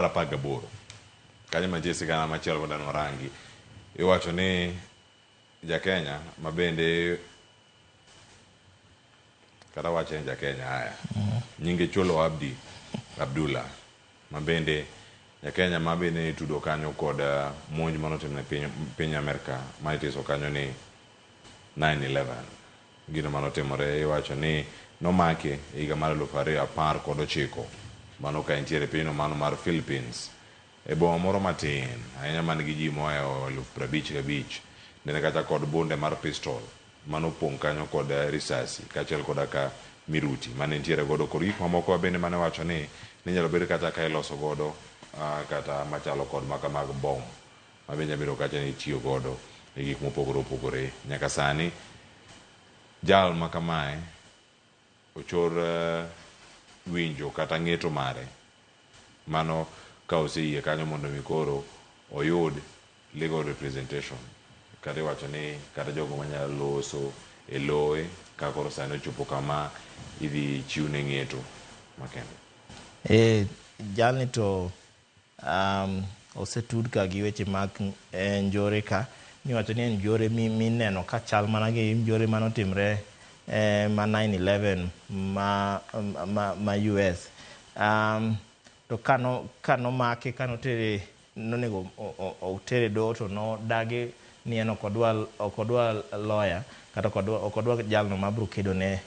18 kanyo mantie sigana machielo madwa warangi. Iwacho ni ja-Kenya ma bende kata wache ni ja-Kenya haya nyinge Cholo Abdi Abdullah ma bende ja-Kenya ma bende itudo kanyo kod monj manotimne piny Amerka ma itiso kanyo ni 9/11. Gino manotimore iwacho ni nomake e higa mar 2019 mano ka entiere e pinyno mano mar Philippines e boma moro matin ahinya man gi ji mohewo 55,000. Nene kacha kod bunde mar pistol manopong' kanyo kod risasi kaachiel koda ka miruti mane nitiere godo kod gik mamoko bende mane wacho ni ninyalo bed kata ka iloso godo kata machalo kod maka mag bom ma be nyalo bedo kacha ni itiyo godo e gik mopogore opogore. Nyaka sani jal ma kamae ochor winjo kata ng'eto mare mano ka oseyie kanyo mondo mi koro oyud legal representation kata iwacho ni kata jogo manyalo loso e loye ka koro sani ochopo kama idhi chiwne ng'eto makende. Jalni to osetud ka gi weche mag njore ka miwacho ni en njore mineno ka chal mana gi njore manotimre ma 9/11 ma US. To kano make kanotere nonego otere doho to nodagi ni en ok odwa lawyer kata ok odwa jalno mabiro kedo ne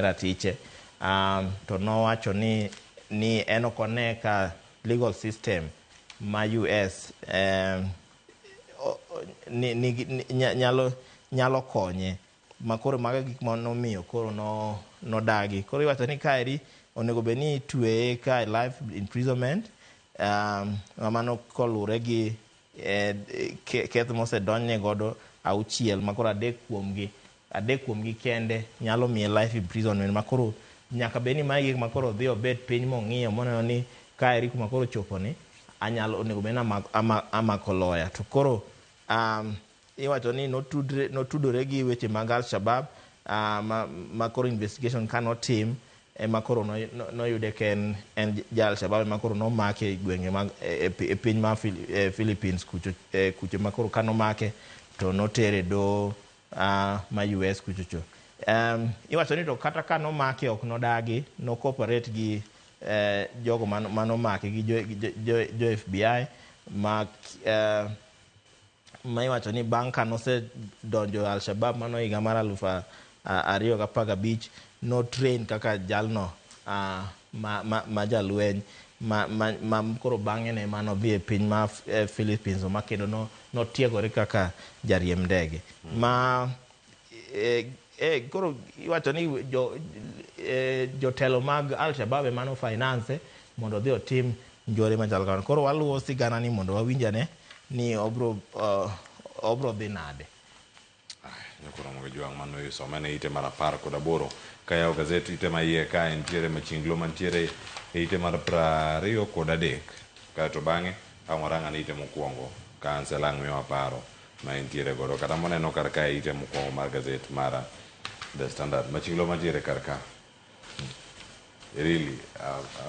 ratiche. To nowacho ni en ok one ka legal system ma US nyalo konye ma koro mago gik manomiyo koro nodagi. Koro iwacho ni kaeri onego bed ni itweye ka life imprisonment mano kolure gi keth mosedonjne godo 6 ma koro adek kuomgi kende nyalo miye life imprisonment ma koro nyaka bed ni magi gik ma koro odhi obet piny mong'iyo moneno ni kaeri kuma koro chopo ni anyalo onego bed ni amako lawyer. To koro iwacho ni notudore gi weche mag Al-Shabaab ma koro investigation kanotim ema koro noyude ka en ja Al-Shabaab ema koro nomake e gwenge mag e piny mar Philippines kucho ma koro kanomake to notere doho ma US kucho cho. Iwacho ni to kata ka nomake ok nodagi, no cooperate gi jogo manomake gi jo FBI ma iwacho ni bang' ka nosedonjo Al-Shabaab mano higa mar 2015 no train kaka jalno ma jalweny ma koro bang'e ne mano dhi e piny ma Philippines ma kendo notiegore kaka jariemb ndege. Ma koro iwacho ni jotelo mag Al-Shabaab ema no finance mondo odhi otim njore machal kamano. Koro waluwo sigana ni mondo wawinjane ni obro dhi nade. Nyakoro mogo jwang' mano isome ne ite mar 18 kayawo gazet ite ma iye ka entiere machinglo mantiere e ite mar 23 kaeto bang'e ang' warang'a ne ite mokwongo ka Ansel ang' miwa paro ma entiere godo kata moneno kar ka ite mokwongo mar gazet mar The Standard. Machinglo mantiere kar ka. Really,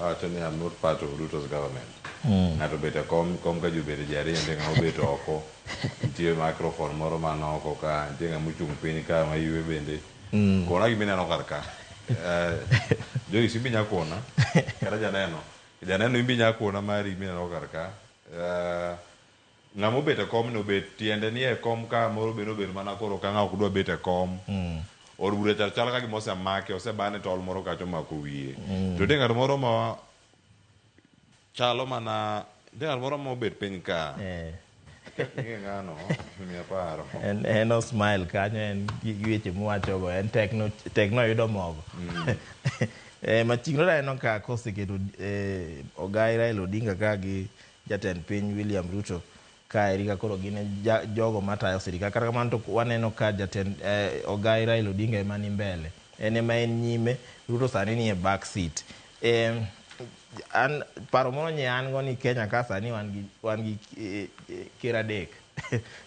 awacho ni I'm not part of Ruto's government. Ng'ato bet e kom, kom ka ji obet ji ariyo, nitie ng'ama obet oko, nitie microphone moro man oko ka, nitie ng'ama ochung' piny ka ma ywe bende. Kona gima ineno kar ka. Joyce imbe inya kona, kata janeno. Janeno imbe inya kona mari mineno kar ka. Ng'ama obet e kom no obet tiende ni e kom ka moro bende obet mana koro ka ng'a ok dwa bet e kom. Od bura chal chal ka gima osemake, osebane tol moro kacha omako wiye. To nitie ng'at moro ma chalo mana, nitie ng'at moro ma obet piny ka. Ng'e ng'ano, miya paro. En o smile kanyo, en gi weche mowachogo, en tek no yudo mogo. Machiegni aneno ka koseketo ogai Raila Odinga ka gi jatend piny William Ruto kaeri ka koro gin jogo matayo sirikal. Kata kamano to waneno ka jatend ogai Raila Odinga ema ni mbele, en ema en nyime, Ruto sani ni e back seat. An paro moro nye an go ni Kenya ka sani wan gi ker adek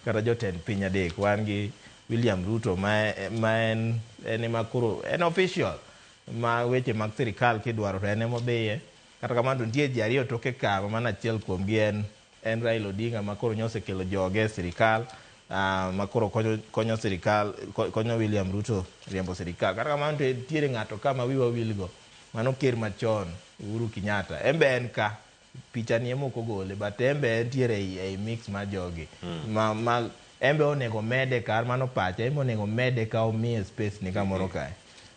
kata jotend piny adek. Wan gi William Ruto ma en ema koro en official ma weche mag sirikal kidwaro to en ema odhiye. Kata kamano to nitie ji ariyo toke ka ma mana achiel kuomgi en Raila Odinga ma koro nyosekelo joge e sirikal, ma koro konyo sirikal, konyo William Ruto riembo sirikal. Kata kamano to nitiere ng'ato ka ma wiwa wilgo, mano ker machon Uhuru Kenyatta, en be en ka picha ni ema ok ogole, but en be entiere ei mix mar jogi. Ma en be onego mede kar mano pacha, en be onego mede ka omiye space ni kamoro kae.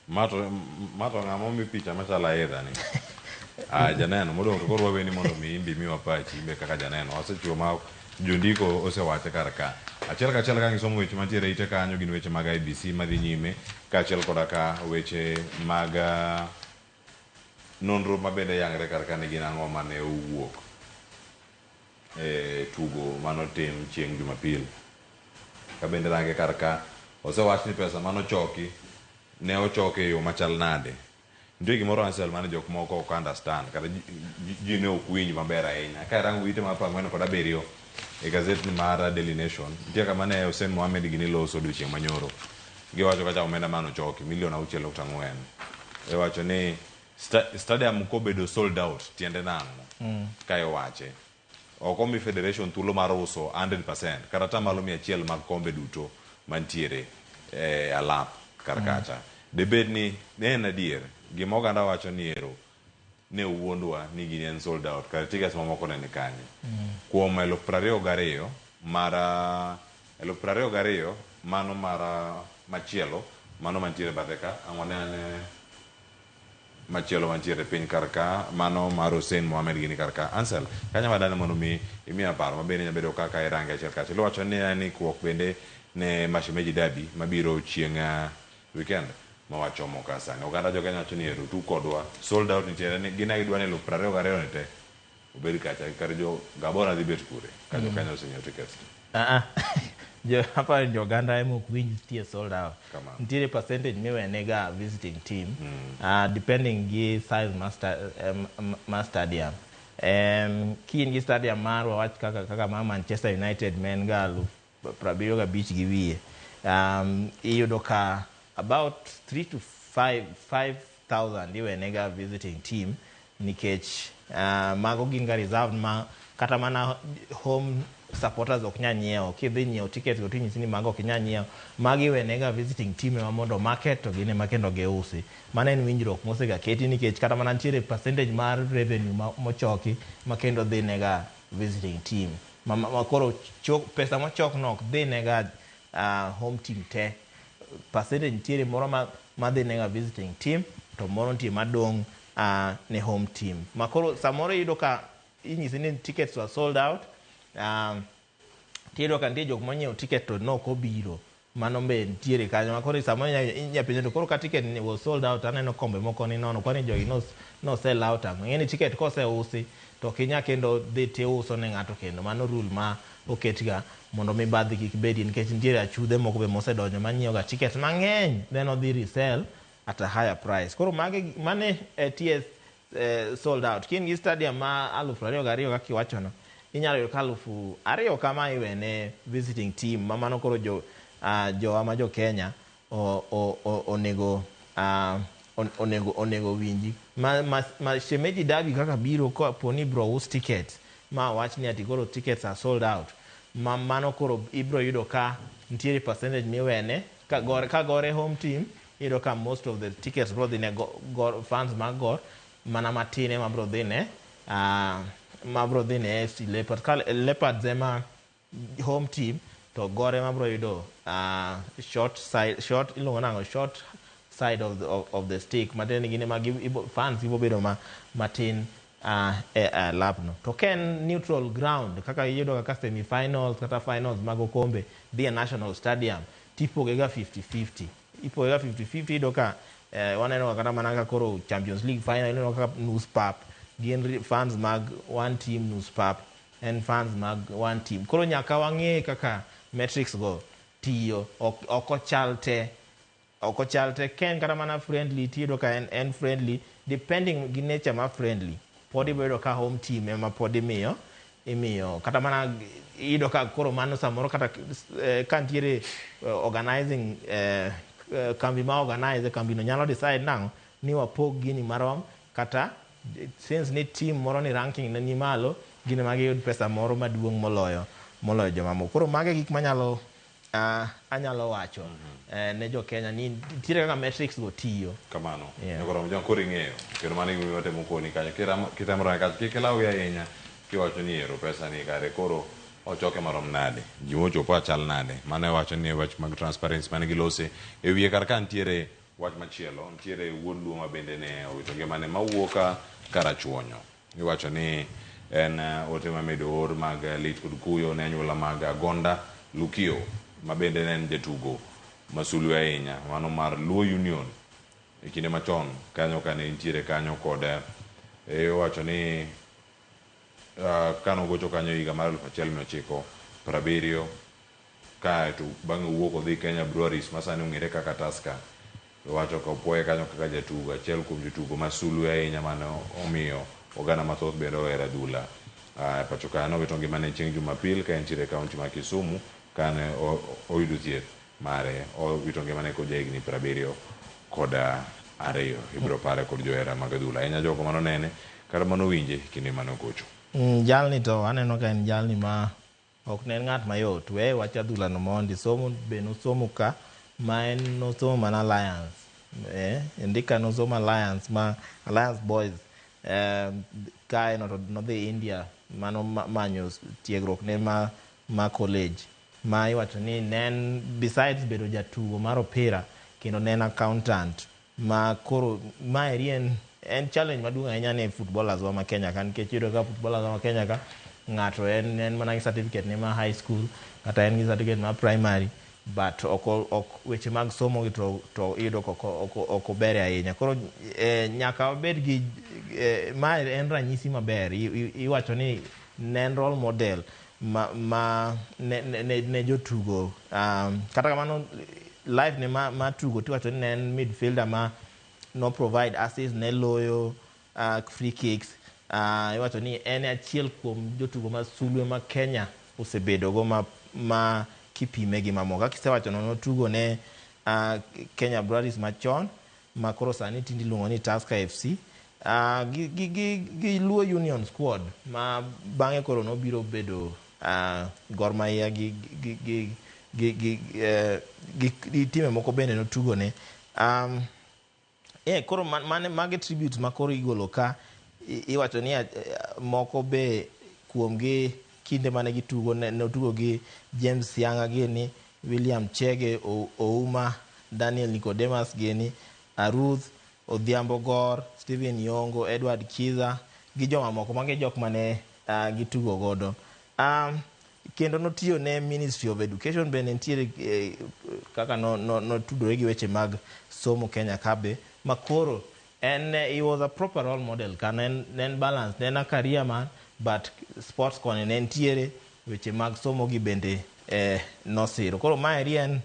Mato ng'ama omi picha machalo aidha ni. Ah, janeno modong' to koro waweni mondo mi imbe imiwa pachi imbe kaka janeno. Wasechiwo ma jondiko osewache kar ka. Achiel kachiel ka ngisomo weche mantiere ite kanyo gin weche mag IBC madhi nyime kaachiel koda ka weche mag nonro mabende yangre kar ka ni gin ang'o mane owuok e tugo manotim chieng' Jumapil. Ka bende range kar ka osewach ni pesa manochoki ne ochoki e yo machal nade. Nitie gimoro Ansel mane jok moko ok understand kata ji ne ok winj maber ahinya. Ka irango ite mar 47 kod 7 e gazet ni mar Daily Nation, nitie kama ne Hussein Mohamed gini loso odiochieng' manyoro. Giwacho kacha omenda mane ochoki milion 6.4. Iwacho ni stadium kobedo sold out tiende nang'o? Ka iwache. Ok omi federation thuolo mar uso 100% kata atamalo 100 mag kombe duto mantiere e alap kar kacha. Debed ni ne en adier gima oganda wacho ni ero ne owuondwa ni gini en sold out kar tickets mamoko ne ni kanye. Kuom 22,000 mar 22,000 mano mar machielo mano mantiere bathe ka ang' wane ane machielo mantiere piny kar ka mano mar Hussein Mohamed gini kar ka. Ansel kanyo madane mondo mi imiya paro mabende nyalo bedo kaka irange achiel kachiel. Iwacho ni en ikruok bende ne Mashemeji Derby mabiro chieng' weekend ma wachomo ka sani. Oganda jo Kenya wacho ni ero tu kodwa sold out nitiere ni gin gidwa ni 22,000 ni te obed kacha kar jo Gabon dhi bet kure ka jo Kenya osenyiewo tickets. Jo aparo ni oganda ema ok winj nitie sold out. Kamano. Nitiere percentage miwenega visiting team depending gi size mar stadium. Ki in gi stadium mar wawach kaka mar Manchester United ma en ga 75,000 gi wiye. Iyudo ka about 3 to 5,000 iwenega visiting team nikech mago gin ga reserved ma kata mana home supporters ok nyal nyiewo. Kidhi nyiewo tickets go tinyisi ni mago ok inyal nyiewo. Magi iwenega visiting team ema mondo market to gin ema kendo giusi. Mano en winjruok mosega keti nikech kata mana nitiere percentage mar revenue mochoki ma kendo dhi nega visiting team. Ma koro pesa mochok no ok dhi nega home team te. Percentage nitiere moro ma dhi nega visiting team to moro nitie madong' ne home team. Ma koro samoro iyudo ka inyisi ni tickets were sold out, tiyudo ka nitie jok monyiewo ticket to nok obiro. Mano be nitiere kanyo. Ma koro samoro inya penjo to koro ka ticket ni was sold out aneno kombe moko ni nono kwani jogi no sell out ang'o. Ing'e ni ticket koseusi to ok inyal kendo dhi tiuso ne ng'ato kendo. Mano rule ma oketga mondo mibadhi kik bedie nikech nitiere achudhe moko be mosedonjo manyiewo ga ticket mang'eny then odhi resell at a higher price. Koro mane TS sold out. Ka in gi stadium ma 22,000 kaka iwachono, inyalo yudo ka 2,000 kama iwene visiting team ma mano koro jowa ma jo Kenya onego winji. Ma Shemeji Derby kaka biro kapo ni ibro us tickets ma wach ni ati koro tickets are sold out. Ma mano koro ibro yudo ka nitiere percentage miwene ka gore home team iyudo ka most of the tickets bro dhi ne fans mag Gor mana matin ema bro dhi ne ma bro dhi ne AFC Leopards. Ka Leopards ema home team to Gor ema bro yudo short side, short iluongo nang'o, short side of the stick. Matiende ni gin ema fans gibo bedo matin e lapno. To ka en neutral ground kaka iyudo kaka semi-finals kata finals mag okombe dhi e National Stadium tipoge ga 50-50. Ipoge ga 50-50 iyudo ka waneno kata mana ka koro Champions League final ineno kaka nus pap gin fans mag one team, nus pap en fans mag one team. Koro nyaka wang'e kaka metrics go tiyo, ok ochal te. Ok ochal te. Ken kata mana friendly tiyudo ka en friendly depending gi nature mar friendly. Pod ibiro yudo ka home team ema pod imiyo kata mana iyudo ka koro mano samoro kata ka nitiere organizing kambi ma organize kambi no nyalo decide nang'o ni wapog gini marom kata Since ni team moro ni ranking ne ni malo, gin ema giyud pesa moro maduong' moloyo jomamoko. Koro mago e gik manyalo anyalo wacho ne jo Kenya ni nitiere kaka metrics go tiyo. Kamano. Yeah. Nyakoro mjong koro ing'eyo. Kendo mano e gima watemo koni kanyo. Kitemo rango kacha kik ilawgi ahinya kiwacho ni ero pesa ni kare koro ochoke marom nade. Ji mochopo achal nade. Mano e wacho ni wach mag transparency mane gilose. E wiye kar ka nitiere wach machielo. Nitiere wuod Luo ma bende ne owito ngimane mawuok ka Karachuonyo. Iwacho ni en ote mamedo or mag lit kod kuyo ne anyuola mag Agonda Lukio ma bende ne en jatugo masulwe ahinya mano mar Luo Union e kinde machon kanyo kane nitiere kanyo kod iwacho ni kanogocho kanyo higa mar 1970 kaeto bang'e owuok odhi Kenya Breweries ma sani ong'ere kaka Tusker. Iwacho ka opuoye kanyo kaka jatugo achiel kuom jotugo ma sulwe ahinya mane omiyo oganda mathoth bende ohero adhula pacho ka. Nowito ngimane chieng' Jumapil ka entiere e kaunti ma Kisumu kane oyudo thieth mare. Owito ngimane kod jahigni 72. Ibiro pare kod johera mag adhula ahinya jogo manonene kata manowinje kinde mane ogocho. Jalni to aneno ka en jalni ma ok ne en ng'at mayot. We wach adhula no mondi. Somo be nosomo ka ma en nosomo mana Alliance. Ndika nosomo Alliance ma Alliance Boys. Kae no to nodhi India mano manyo tiegruok ne ma college. Ma iwacho ni ne en besides bedo jatugo mar opira kendo ne en accountant ma koro maeri en challenge maduong' ahinya ne footballers wa ma Kenya ka, nikech iyudo ka footballers wa ma Kenya ka ng'ato en mana gi certificate ne ma high school kata en gi certificate ma primary, but ok weche mag somo gi to iyudo ka ok obere ahinya. Koro nyaka wabed gi mae en ranyisi maber. Iwacho ni ne en role model ma ne jotugo. Kata kamano life ne ma tugo tiwacho ni ne en midfielder ma no provide assist, ne loyo free kicks. Iwacho ni en achiel kuom jotugo ma sulwe ma Kenya osebedo go ma kipime gi mamoko. Kaka isewacho no, notugo ne Kenya Breweries machon ma koro sani tinde iluongo ni Tusker FC. Gi Luo Union squad ma bang'e koro nobiro bedo Gor Mahia gi time moko bende notugo ne. Koro mage tributes ma koro igolo ka iwacho ni moko be kuomgi kinde mane gitugo notugo gi James Sianga gini, William Chege Ouma, Daniel Nicodemus gini, Aruth Odhiambo Gor, Stephen Yongo, Edward Kiza gi jomamoko. Magi jok mane gitugo godo. Kendo notiyo ne Ministry of Education bende nitiere kaka notudore gi weche mag somo Kenya ka be ma koro en he was a proper role model ka ne en balance, ne en a career man but sports koni ne nitiere weche mag somo gi bende nosiro. Koro maeri en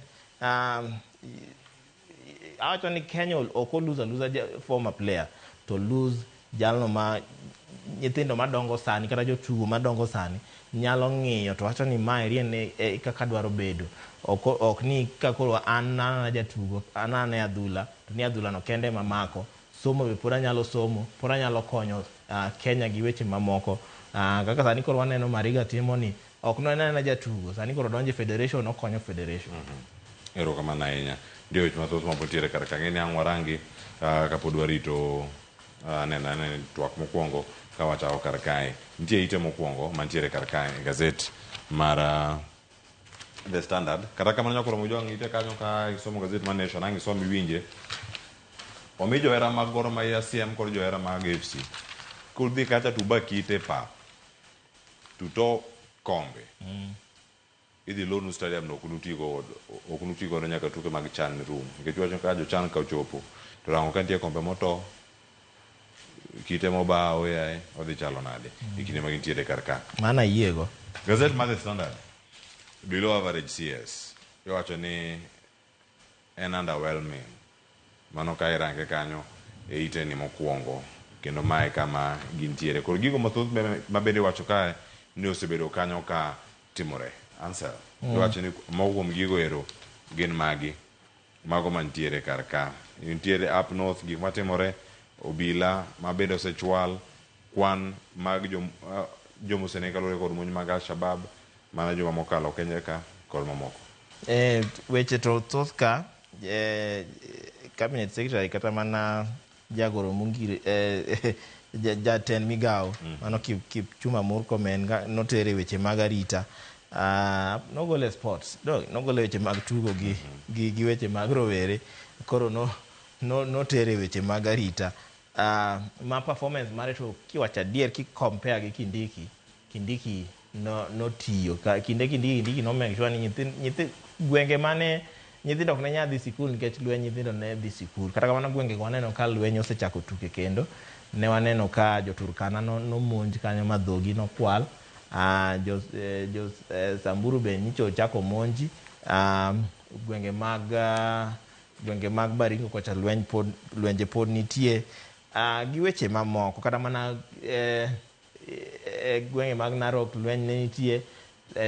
awacho ni Kenya ok o lose a loser former player to lose jalno ma nyithindo madongo sani kata jotugo madongo sani nyalo ng'iyo to wacho ni maeri en e kaka dwaro bedo. Ok ni ka koro an anana jatugo, an anana e adhula to ni adhula no kende ema mako. Somo be pod anyalo somo, pod anyalo konyo Kenya gi weche mamoko. Kaka sani koro waneno Mariga timo ni ok no en anena jatugo, sani koro donjo e federation, okonyo federation. Erokamano ahinya. Nitie weche mathoth ma pod nitiere kar ka. Ng'eni ang' warangi kapod warito neno ane twak mokwongo ka wachako kar kae. Nitie ite mokwongo mantiere kar kae e gazet mar The Standard. Kata kamano nyakoro mujwang' ite kanyo ka isomo gazet mar Nation ang' isom iwinje. Omi johera mag Gor Mahia siem kod johera mag AFC. Kudhi kacha to uba kite e pap. Tuto kombe. Idhi lornu stadium no ok unuti godo nyaka tuke mag CHAN rum. Nikech wacho ka jo CHAN ka ochopo to rango ka nitie kombe moto kite mobaw yaye odhi chalo nade e kinde ma gintiere kar ka. Mano ayiego. Gazet mar The Standard below average CS iwacho ni en underwhelming. Mano ka irange kanyo e ite ni mokwongo kendo mae kama gintiere. Koro gigo mathoth ma bende iwacho kae ni osebedo kanyo ka timore. Ansel, iwacho ni moko kuom gigo ero gin magi mago mantiere kar ka. Nitiere up north gik matimore Obila ma bende osechwal, kwan mag jomoseneg kaluwore kod monj mag Al-Shabaab mana juma mokalo Kenya ka kod mamoko. Weche to thoth ka cabinet secretary kata mana jagoro mongire jatend migawo mano Kipchumba Murkomen notere weche mag arita. Nogole sports, nogole weche mag tugo gi weche mag rowere. Koro notere weche mag arita. Ma performance mare to kiwacho adier ki compare gi Kindiki, Kindiki notiyo. Kinde Kindiki no make sure ni nyithi gwenge mane nyithindo ok ne nyal dhi sikul nikech lweny, nyithindo ne dhi sikul. Kata kamano gwenge go waneno ka lweny osechako tuke kendo. Ne waneno ka jo Turkana nomonj kanyo ma dhogi nokwal. Jo Samburu be nyicho ochako monji. Gwenge mag Baringo kocha lwenje pod nitie. Gi weche mamoko kata mana gwenge mag Narok lweny ne nitie.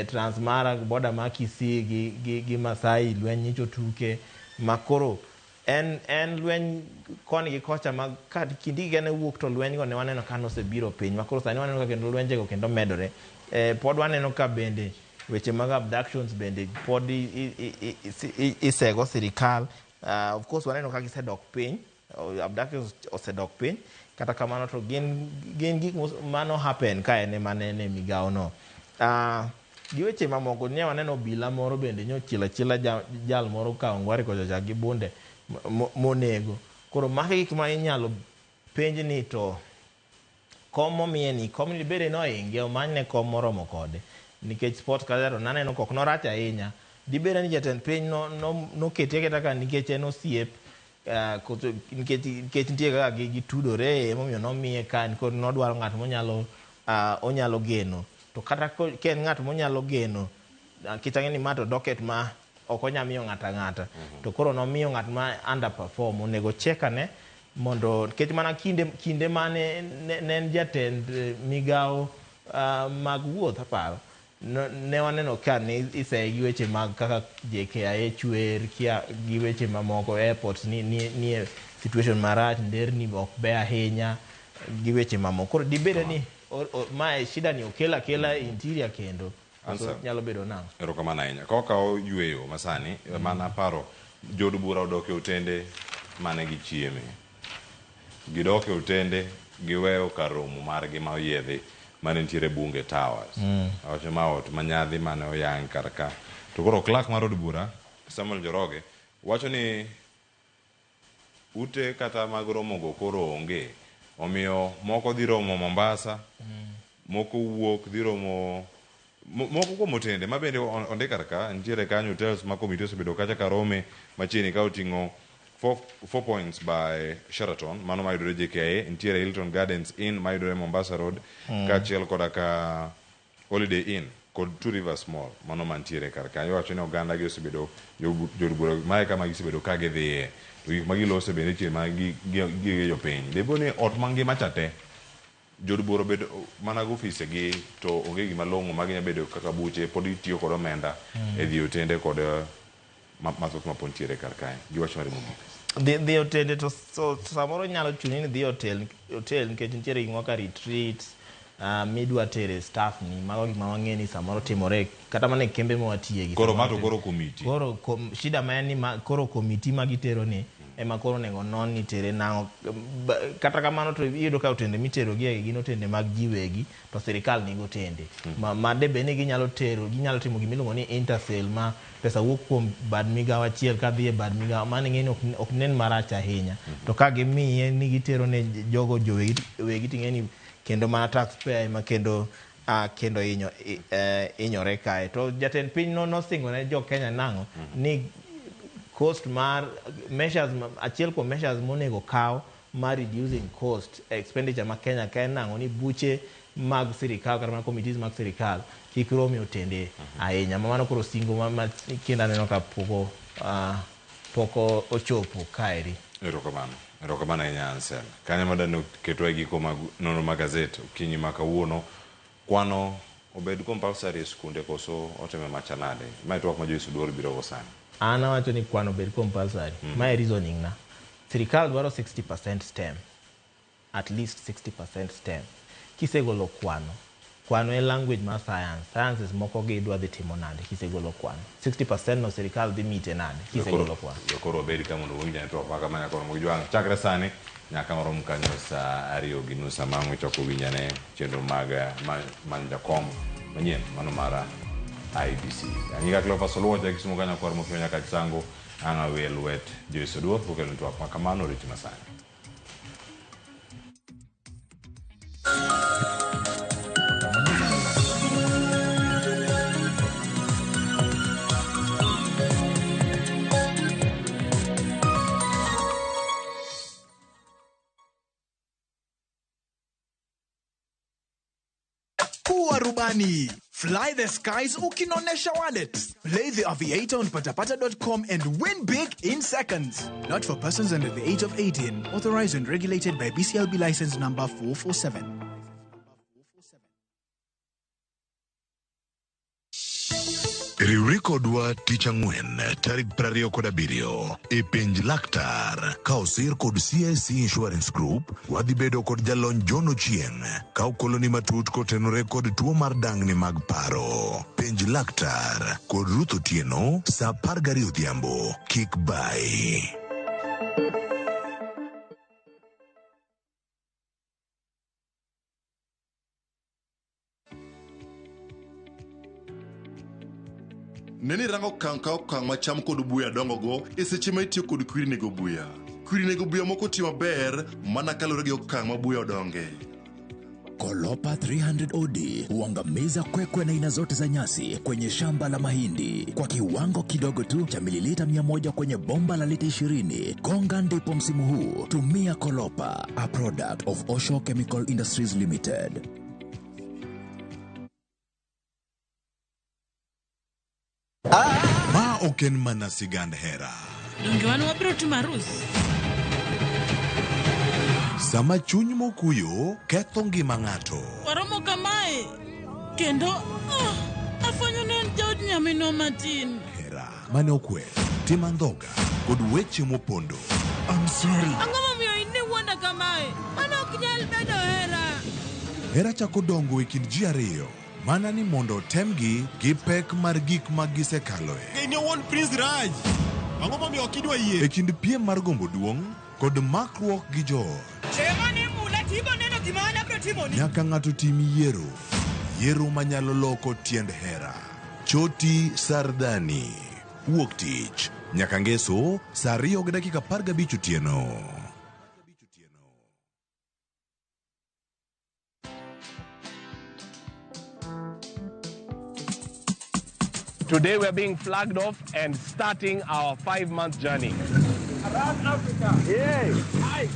Transmara border ma Kisii gi Masai lweny nyicho tuke makoro en lweny koni gi kocha ma ka Kindiki ne wuok to lweny go ne waneno ka nosebiro piny makoro sani waneno ka kendo lwenje go kendo medore. Pod waneno ka bende weche mag abductions bende pod isego sirikal. Of course waneno ka gisedok piny, abductions osedok piny, kata kamano to gin gik mano happen ka en ema ne en e migawo no. Gi weche mamoko ne waneno obila moro bende nyochielo achiela jal moro Kawangware kocha cha gi bunde monego. Koro magi gik ma inyalo penj ni to kom momiye ni kom ni bende nohinge omanyne kom moromo kode nikech sport kacha to naneno kok norach ahinya. Dibed ni jatend piny nokete aketa ka nikech en osiep, koso nikech nitie kaka gitudore emomiyo nomiye ka koro nodwaro ng'at monyalo onyalo geno. To kata ka en ng'at monyalo geno, nikech ang'e ni ma to docket ma ok onya miyo ng'ato ang'ata. To koro nomiyo ng'at ma underperform onego check ane mondo nikech mana kinde mane ne en jatend migawo mag wuoth aparo ne waneno ka ne iseye gi weche mag kaka JKIA chwer kia gi weche mamoko, airports ni e situation marach, nderni ok ber ahinya gi weche mamoko. Koro dibed ni mae shida ni okel akela interior kendo Answer. nyalo bedo nang'o? Erokamano ahinya. Ka wakawo yweyo masani, mana paro jood bura odok e otende mane gichieme. Gidok e otende, giweyo kar romo margi ma oyiedhi mane nitiere Bunge Towers. Awacho ma ot ma nyadhi mane oyang kar ka. To koro clerk mar od bura, Samuel Njoroge, wacho ni ute kata mag romo go koro onge. Omiyo moko dhi romo Mombasa, moko wuok dhi romo moko kuom otende ma bende ondik kar ka nitiere kanyo hotels ma komiti osebedo kacha ka rome machiegni ka oting'o Four Points by Sheraton mano mayudore JKIA, nitiere Hilton Gardens Inn mayudore Mombasa Road, kaachiel koda ka Holiday Inn kod Two Rivers Mall mano mantiere kar kanyo. Iwacho ni oganda gi osebedo jood bura mae kama gisebedo ka gidhiye to gik ma gilose bende chieng' ma gige jopiny depo ni ot mangima cha te jood bura obedo mana go ofise gi to onge gima long'o ma ginya bedo kaka buche pod gitiyo kod omenda e dhi otende kod mathoth ma pod nitiere kar kae. Giwacho mari mogik. Dhi otende to samoro nyalo chuni ni dhi hotel nikech nitiere gik moko kaka retreats midwa tere staff ni, mago gik ma wang'e ni samoro timore kata mana e kembe ma watiye gi. Koro ma to koro komiti. Koro shida ma en ni koro komiti ma gitero ni ema koro onego non ni tere nang'o. Kata kamano to iyudo ka otende mitero gi gin otende mag ji wegi to sirikal nigi otende ma debe ni ginyalo tero, ginyalo timo gimiluongo ni intersale ma pesa wuok kuom bad migawo achiel kadhi e bad migawo mano ing'e ni ok nen marach ahinya. To ka gimiye ni gitero ne jogo jowegi wegi ting'e ni kendo mana taxpayer ema kendo hinyore kae. To jatend piny nosingo ne jo Kenya nang'o ni cost mar measures, achiel kuom measures monego kaw mar reducing cost expenditure ma Kenya ka en nang'o ni buche mag sirikal kata mana committees mag sirikal kik rom e otende ahinya. Ma mano koro singo ma kendo aneno ka pok ochopo kaeri. Erokamano. Erokamano ahinya Ansel. Kanyo madano ketwa e giko mag nonro mag gazet okinyi ma kawuono. Kwano obed compulsory e skunde koso otime machalnade? Mae twak ma Joyce Oduor biro go sani. An awacho ni kwano obed compulsory. Mae reasoning na. Sirikal dwaro 60% STEM. at least 60% STEM. Kisegolo kwano, kwano en language mar science. Sciences moko gi idwa dhi timo nade kisegolo kwano? 60% no sirikal dhi mite nade kisegolo kwano? Koro wabed ka mondo uwinj ane twak ma kama nyaka romo gi jwang'. Chakre sani nyaka warom kanyo saa ariyo gi nus sama ang' uchako winj ane chenro mag manyo jakom manyien mano mar IEBC. Anyinga Cleophas Oluoch, ja Kisumu kanyo kwar mofio nyaka Chisango, ang' awe lwet Joyce Oduor kokelo twak ma kamano odiochieng' masani. Kuwa rubani. Fly the skies ukinonesha wallet. Play the Aviator on patapata.com and win big in seconds. Not for persons under the age of 18. Authorized and regulated by BCLB license number 447. Riwri kodwa tich ang'wen tarik 27 e penj laktar ka osir kod CIC Insurance Group. Wadhi bedo kod jalony John Ochieng' ka okoloni matut kotenore kod tuo mar dangni mag paro. Penj laktar kod Ruth Otieno saa 12 odhiambo. Kik bai. Ne ni rango okang' ka okang' ma cham kod buya dongogo e seche ma itiyo kod kwiri nego buya. Kwiri nego buya moko tiyo maber mana kaluwore gi okang' ma buya odonge. Kolopa 300 OD huangamiza kwekwe na aina zote za nyasi kwenye shamba la mahindi kwa kiwango kidogo tu cha mililita 100 kwenye bomba la lita 20. Gonga ndipo msimu huu. Tumia Kolopa, a product of Osho Chemical Industries Limited. Ma ok en mana sigand hera. Donge wan wabiro timo arus? Sama chuny mokuyo ketho ngima ng'ato. Waromo kamae kendo afwenyo ni en jaod nyaminwa matin. Hera mane okwer, tim andhoga kod weche mopondo. I'm sorry. Ang'o momiyo in iwuonda kamae? Mano ok nyal bedo hera. Hera chako dongo e kind ji ariyo mana ni mondo otemgi gi pek mar gik ma gisekaloe. In owuon Prince Raj. Ang'o momiyo ok idwa yie? E kind piem mar gombo duong' kod makruok gi joot. Chieng'o mula tibo neno gima an abiro timoni. Nyaka ng'ato tim yiero. Yiero manyalo loko tiend hera. Choti Sardani. Wuok tich. Nyaka ngeso saa 2:15 otieno. Today we're being flagged off and starting our 5-month journey. Around Africa. Yay! Hi.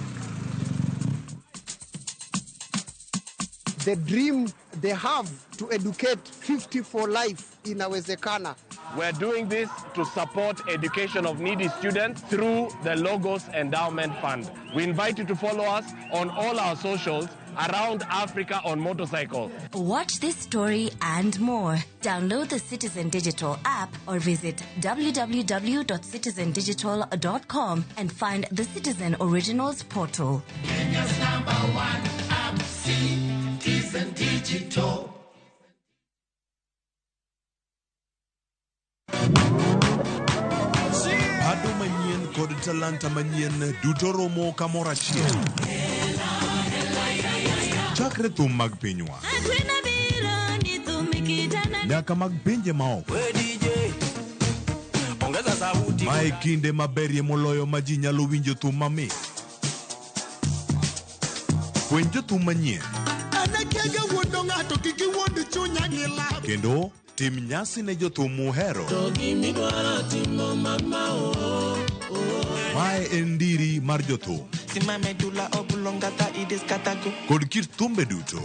The dream they have to educate 50 for life inawezekana. We're doing this to support education of needy students through the Logos Endowment Fund. We invite you to follow us on all our socials around Africa on motorcycle. Watch this story and more. Download the Citizen Digital app or visit www.citizendigital.com and find the Citizen Originals portal. Kenya's number one app, Citizen Digital. Pado manyien kod talanta manyien duto romo kamoro achiel. Chakre thum mag pinywa nyaka mag pinje maoko. Mae kinde maberie moloyo ma ji nyalo winjo thum mamit. Fweny jothum manyien kendo tim nyasi ne jothum muhero. Mae en ndiri mar jothum kod kit thumbe duto.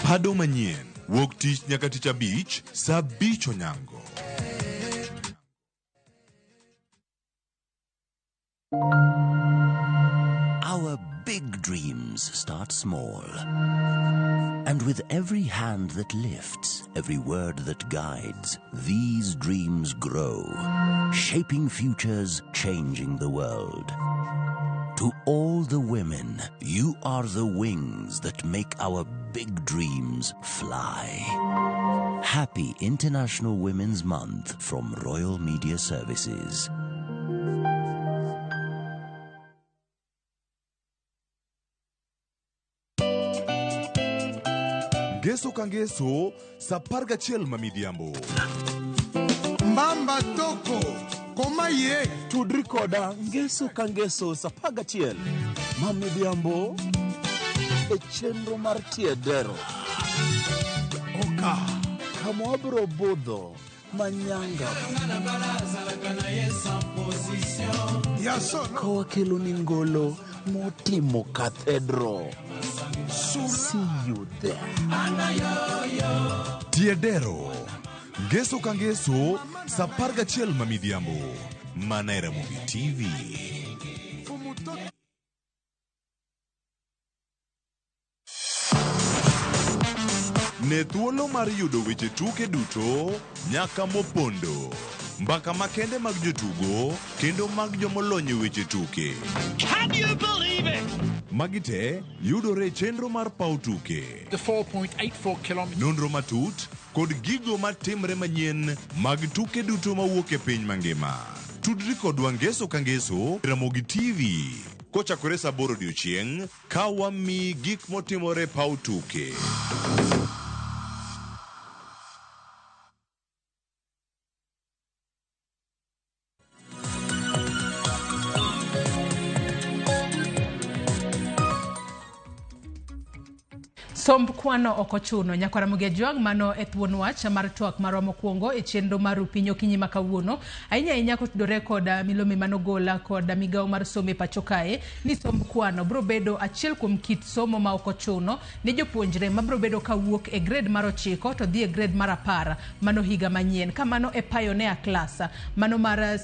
Pado manyien wuok tich nyaka tich abich saa 5 onyango. Our big dreams start small. And with every hand that lifts, every word that guides, these dreams grow, shaping futures, changing the world. To all the women, you are the wings that make our big dreams fly. Happy International Women's Month from Royal Media Services. Ngeso ka ngeso sa 11 ma midhiambo. Mbamba toko koma ye tudri koda ngeso ka ngeso sa 11 ma midhiambo e chenro mar tiedero oka kama wabiro budho manyanga ka wakelo ni ngolo motimo cathedral. See you there. Tiedero ngeso ka ngeso sa 11 ma midhiambo mana e Ramogi TV. Ne thuolo mar yudo weche tuke duto nyaka mopondo, mbaka makende mag jotugo kendo mag jomolony e weche tuke. Can you believe it? Magi te yudore e chenro mar paw tuke. The 4.84 kilometers. Nonro matut kod gigo matimre manyien mag tuke duto mawuok e piny mangima. Tudri kodwa ngeso ka ngeso Ramogi TV kochakore saa 8 odiochieng' ka wamiyi gik motimore e paw tuke. Somb kwano ok ochuno. Nyakwar Ramogi Ajwang' mano e thuon wach mar twak marwa mokwongo e chenro mar Rupiny okinyi ma kawuono. Ahinya ahinya kotudore kod milome manogola kod migawo mar somo e pacho kae ni somb kwano biro bedo achiel kuom kit somo ma ok ochuno ne jopuonjre mabiro bedo kawuok e grade mar 9 to dhi e grade mar 10 mano higa manyien. Ka mano e pioneer class, mano mar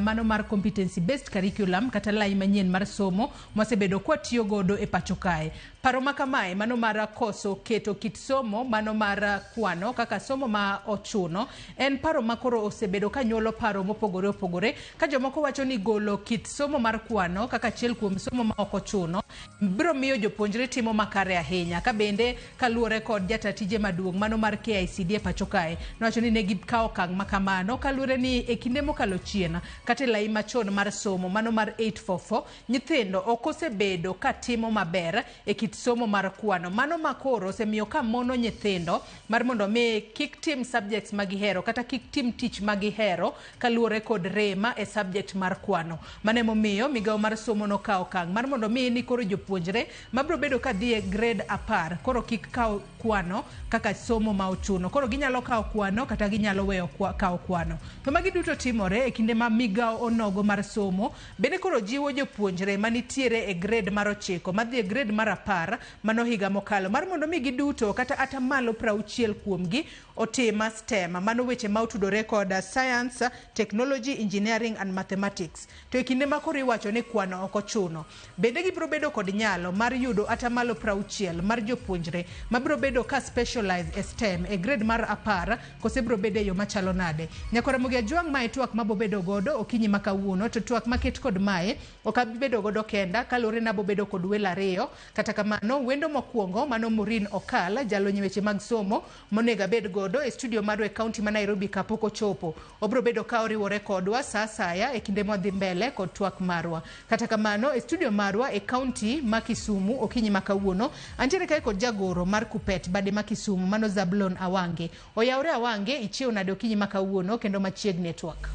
mano mar competency based curriculum kata lai manyien mar somo mwasebedo kwatiyo godo e pacho kae. Paro ma kamae mano mar koso keto kit somo mano mar kwano kaka somo ma ochuno en paro ma koro osebedo ka nyuolo paro mopogore opogore ka jomoko wacho ni golo kit somo mar kwano kaka achiel kuom somo ma ok ochuno biro miyo jopuonjre timo makare ahinya. Ka bende kaluwore kod jata tije maduong' mano mar KICD e pacho kae nowacho ni ne gikawo okang' ma kamano kaluwore ni e kinde mokalo chien kata e lai machon mar somo mano mar 844 nyithindo ok osebedo ka timo maber e kit somo mar kwano mano ma koro osemiyo ka mono nyithindo mar mondo mi kik tim subjects ma gihero kata kik tim tich ma gihero kaluwore kod rema e subject mar kwano. Mano emomiyo migawo mar somo nokawo okang' mar mondo mi ni koro jopuonjre mabiro bedo ka dhi e grade 10 koro kik kaw kwano kaka somo ma ochuno. Koro ginyalo kawo kwano kata ginyalo weyo kawo kwano. To magi duto timore e kinde ma migawo onogo mar somo bende koro jiwo jopuonjre manitiere e grade mar 9 madhi e grade mar 10 mano higa mokalo mar mondo mi giduto kata atamalo 60 kuomgi otima STEM mano weche ma otudore kod science, technology, engineering and mathematics. To e kinde ma koro iwacho ni kwano ok ochuno bende gibiro bedo kod nyalo mar yudo atamalo 60 mar jopuonjre mabiro bedo ka specialize e STEM e grade mar 10 kose biro bedo e yo machalo nade. Nyakwar Ramogi Ajwang' mae twak mabobedo godo okinyi ma kawuono to twak maket kod mae ok abi bedo godo kenda kaluwore ni abobedo kod welo ariyo. Kata kamano wendo mokwongo mano Maureen Okal jalony weche mag somo monego abed godo e studio marwa e kaunti ma Nairobi kapok ochopo. Obiro bedo ka oriwore kodwa sa asaya e kinde mwadhi mbele kod twak marwa. Kata kamano e studio marwa e kaunti ma Kisumu okinyi ma kawuono antiere kae kod jagoro mar Kupet bade ma Kisumu mano Zablon Awange. Oyawre Awange, ichiew nade okinyi ma kawuono kendo machiegni e twak?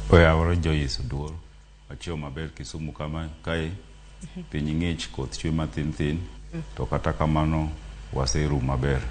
Oyawre Joyce Oduor. Achiew maber Kisumu kama kae. Piny ng'ich, koth chwe mathin thin, to kata kamano waseru maber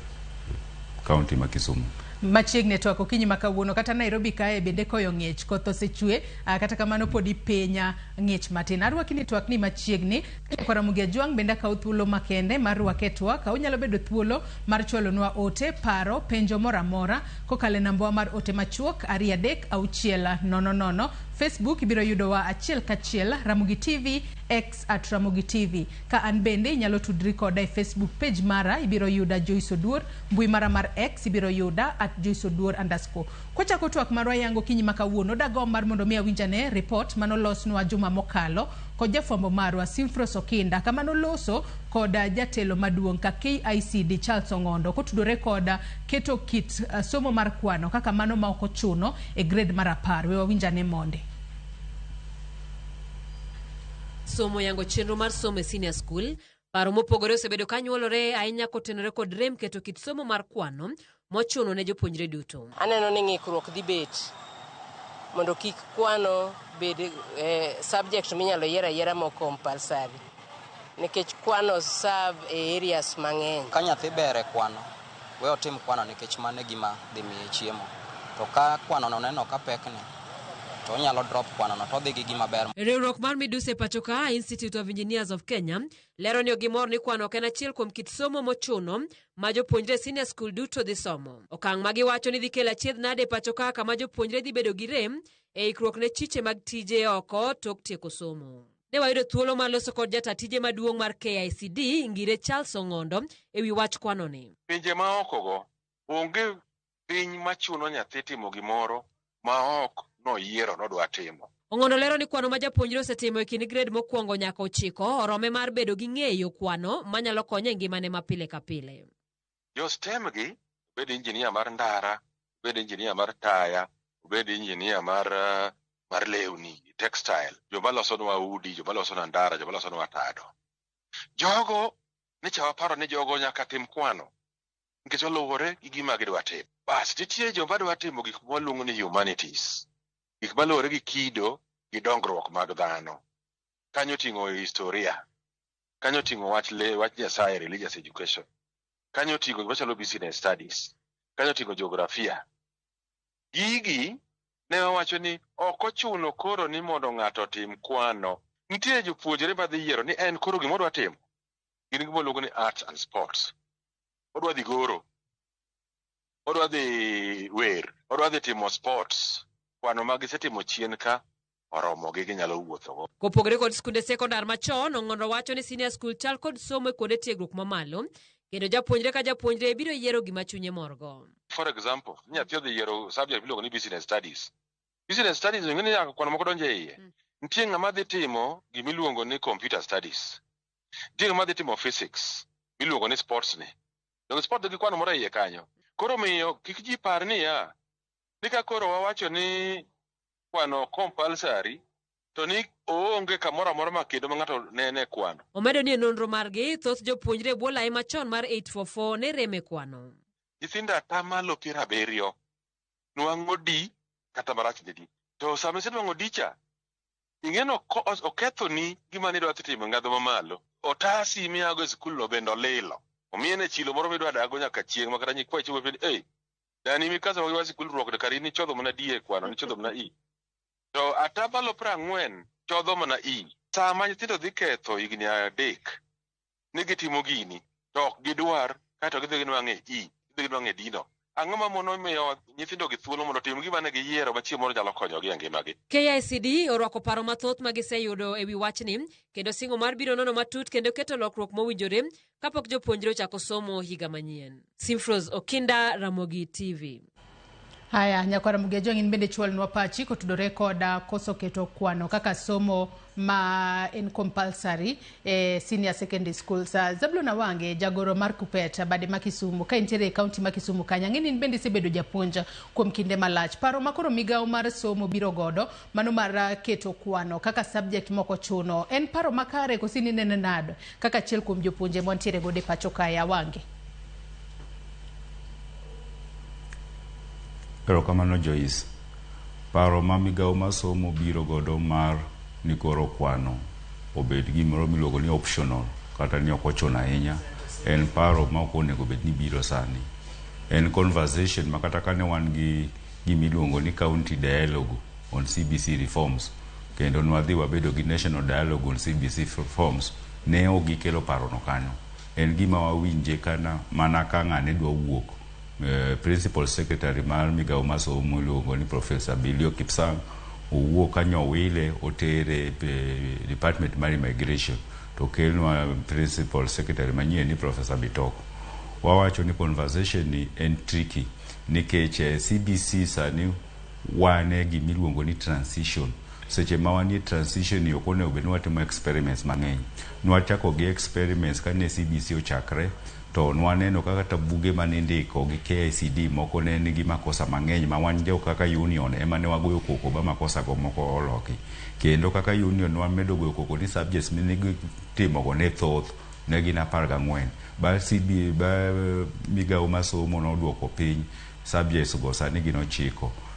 kaunti ma Kisumu. Machiegni twak okinyi ma kawuono kata Nairobi kae bende koyo ng'ich, koth osechwe, kata kamano podi piny ng'ich matin. Arwaki ni twak ni machiegni. Nyakwar Ramogi Ajwang' bende akawo thuolo makende mar rwake e twak. Unyalo bedo thuolo mar chwalonwa ote, paro, penjo moro amora kokalo e nambwa mar ote machuok 236 00. Facebook ibiro yudowa achiel kachiel Ramogi TV, X at Ramogi TV. Ka an bende inyalo tudri koda e Facebook page mara, ibiro yuda Joyce Oduor, mbui mara mar X ibiro yuda at Joyce Oduor underscore. Kwachako twak marwa yango kinyi ma kawuono, dagomb mar mondo mi awinjane report manolosnwa juma mokalo kod jafwambo marwa Simfros Okinda kama noloso kod jatelo maduong' ka KICD Charles Ong'ondo kotudore kod keto kit somo mar kwano kaka mano ma ok ochuno e grade mar 10. We wawinjane monde. Somo yango chenro mar somo e senior school, paro mopogore osebedo ka nyuolore ahinya kotenore kod rem keto kit somo mar kwano mochuno ne jopuonjre duto. Aneno ni ng'ikruok dhi bet mondo kik kwano bed subject minyalo yiero ayiera mok compulsory, nikech kwano serve e areas mang'eny. Ka nyathi ber e kwano, we otim kwano nikech mano e gima dhi miye chiemo. To ka kwano no neno ka pekne, to onyalo drop kwano no to odhi gi gima ber. Riwruok mar midusi e pacho ka Institute of Engineers of Kenya lero ni gimor ni kwano ok en achiel kuom kit somo mochuno ma jopuonjre senior school duto dhi somo. Okang' ma giwacho ni dhi kelo achiedh nade e pacho ka kama jopuonjre dhi bedo gi rem e ikruok ne chiche mag tije oko tok tieko somo. Ne wayudo thuolo mar loso kod jata tije maduong' mar KICD Ngire Charles Ong'ondo e wi wach kwano ni. Pinje ma oko go onge piny machuno nyathi timo gimoro ma ok noyiero nodwa timo. Ong'ondo lero ni kwano ma japuonjre osetimo e kind grade mokwongo nyaka 9 orome mar bedo gi ng'eyo kwano manyalo konye e ngimane ma pile ka pile. Jo STEM gi, obed engineer mar ndara, obed engineer mar taya, obed engineer mar lewni, textile, joma losonwa udi, joma losonwa ndara, joma losonwa tado. Jogo, nicha waparo ni jogo nyaka tim kwano, nikech oluwore gi gima gidwa timo. Bas, nitie joma dwa timo gik mwaluongo ni humanities, gik maluwore gi kido gi dongruok mag dhano. Kanyo ting'o historia, kanyo ting'o wach le, wach Nyasaye, religious education, kanyo ting'o gima chalo business studies, kanyo ting'o geografia. Gigi ne wawacho ni ok ochuno koro ni mondo ng'ato otim kwano. Nitie jopuonjre madhi yiero ni en koro gima odwa timo gin gima iluongo ni arts and sports. Odwa dhi goro, odwa dhi wer, odwa dhi timo sports. Kwano ma gisetimo chien ka oromogi ginyalo wuothogo. Kopogore kod skunde sekondar machon, Ong'ondo wacho ni senior school chal kod somo e kuonde tiegruok mamalo, kendo japuonjre ka japuonjre biro yiero gima chunye morgo. For example, nyathi odhi yiero subject miluongo ni business studies. Business studies ing'e ni nyaka kwano moko donjo e iye. Nitie ng'ama dhi timo gimiluongo ni computer studies. Nitie ng'ama dhi timo physics miluongo ni sports ni. Donge sport dhi gi kwano moro e iye kanyo. Koro miyo kik ji par niya, ni ka koro wawacho ni kwano compulsory, to ni oonge kamoro amora ma kendo ma ng'ato nene kwano. Omedo ni e nonro margi, thoth jopuonjre e bwo lai machon mar 844 ne rem e kwano. Nyithindo atamalo 70 nwang'o D kata marach ne D. To sama isenwang'o D cha, ing'eno okethoni gima nidwa timo e ngadho mamalo. Otasi miago e skul no bende olilo. Omiye chilo moro midwa dago nyaka chieng' ma kata nyikwayi chopo penjo, "Ei, dani mikasa mag sikul ruok kar in ichodho mana D e kwano, nichodho mana E." To atamalo 40 chodho mana E. Sama nyithindo dhi ketho higni 3 ni gitimo gini, to ok gidwar, kaeto gidhi ginwang'e E, gidhi ginwang'e D no. Ang'o ma mono miyo nyithindo gi thuolo mondo otim gima ne giyiero ma chieng' moro nyalo konyogi e ngimagi? KICD orwako paro mathoth ma giseyudo e wi wachni, kendo singo mar biro nono matut kendo keto lokruok mowinjore kapok jopuonjre ochako somo higa manyien. Simfros Okinda, Ramogi TV. Haya, nyakwara Mugejo, in bende chwalnwa pachi kotudore kod koso keto kwano kaka somo ma en compulsory e senior secondary schools. Zablon Awange, jagoro mar Kupet bade ma Kisumu, ka intiere e county ma Kisumu kanyo, ang'e ni in bende isebedo japuonj kuom kinde malach. Paro ma koro migawo mar somo biro godo, mano mar keto kwano kaka subject moko chuno, en paro makare koso inene nade kaka achiel kuom jopuonje mantiere godo e pacho kae? Awange. Erokamano Joyce. Paro ma migawo mar somo biro godo mar ni koro kwano obed gimoro miluongo ni optional kata ni ok ochuno ahinya, en paro ma ok onego bed ni biro sani. En conversation ma kata kane wan gi gimiluongo ni county dialogue on CBC reforms, kendo nwadhi wabedo gi national dialogue on CBC reforms, ne ok gikelo parono kanyo. En gima wawinje kana mana ka ng'ane dwa wuok. Principal Secretary mar migawo mar somo iluongo ni Professor Bilio Kipsang Owuok kanyo owile otere e department mar immigration to kelnwa principal secretary manyien ni Professor Bitok. Wawacho ni conversation ni en tricky nikech CBC sani wan e gimiluongo ni transition. Seche ma wanie transition ni ok onego bed ni watimo experiments mang'eny. Nwachako gi experiments kane CBC ochakre to nwaneno kaka kata buge manindiko gi KICD moko ne nigi makosa mang'eny ma wan jo kaka union ema ne wagoyo koko ba makosa go moko oloki. Kendo kaka union wamedo goyo koko ni subjects minitimogo ne thoth ne gin 14. Ba CB ba migawo mar somo noduoko piny subjects go sani gin 9.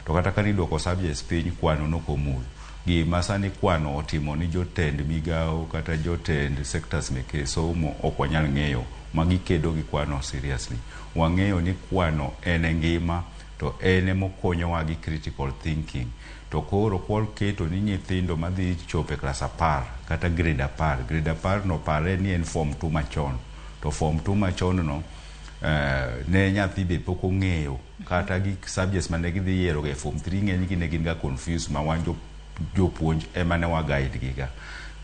To kata ka niduoko subjects piny kwano nokomul. Gima sani kwano otimo ni jotend migawo kata jotend sectors meke somo ok wanyal ng'eyo ma gikedo gi kwano seriously. Wang'eyo ni kwano en e ngima to en emokonyowa gi critical thinking. To koro kwaketo ni nyithindo madhi chopo e klas 10 kata grade 10, grade 10 no pare ni en form 2 machon. To form 2 machon no ne nyathi be pok ong'eyo kata gik subjects mane gidhi yiero e form 3 ng'eny gi ne gin ga confused ma wan jopuonj ema ne wa guide gi ga.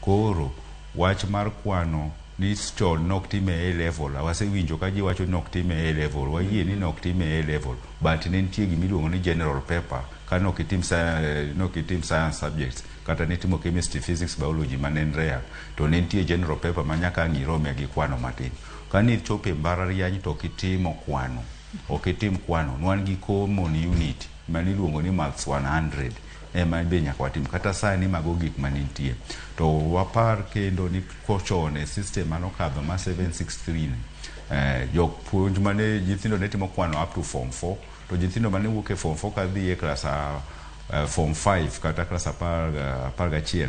Koro wach mar kwano ni chon nok time A level, wasewinjo ka ji wacho ni ok time A level, wayie ni nok time A level, but ne nitie gimiluongo ni general paper ka nok itim science subjects kata nitimo chemistry, physics, biology mane en rare, to ne nitie general paper ma nyaka ang' irome gi kwano matin. Ka nichopo e mbalariany to ok itimo kwano, ok itim kwano, nwan gi common unit maniluongo ni Maths 100 ema be nyaka watim kata sani mago gik manitie. To wapar kendo ni kochon e system manokadho ma 763 ni jopuonj mane nyithindo ne timo kwano up to form 4 to nyithindo mane wuok e form 4 kadhi e klas form 5 kata klas 11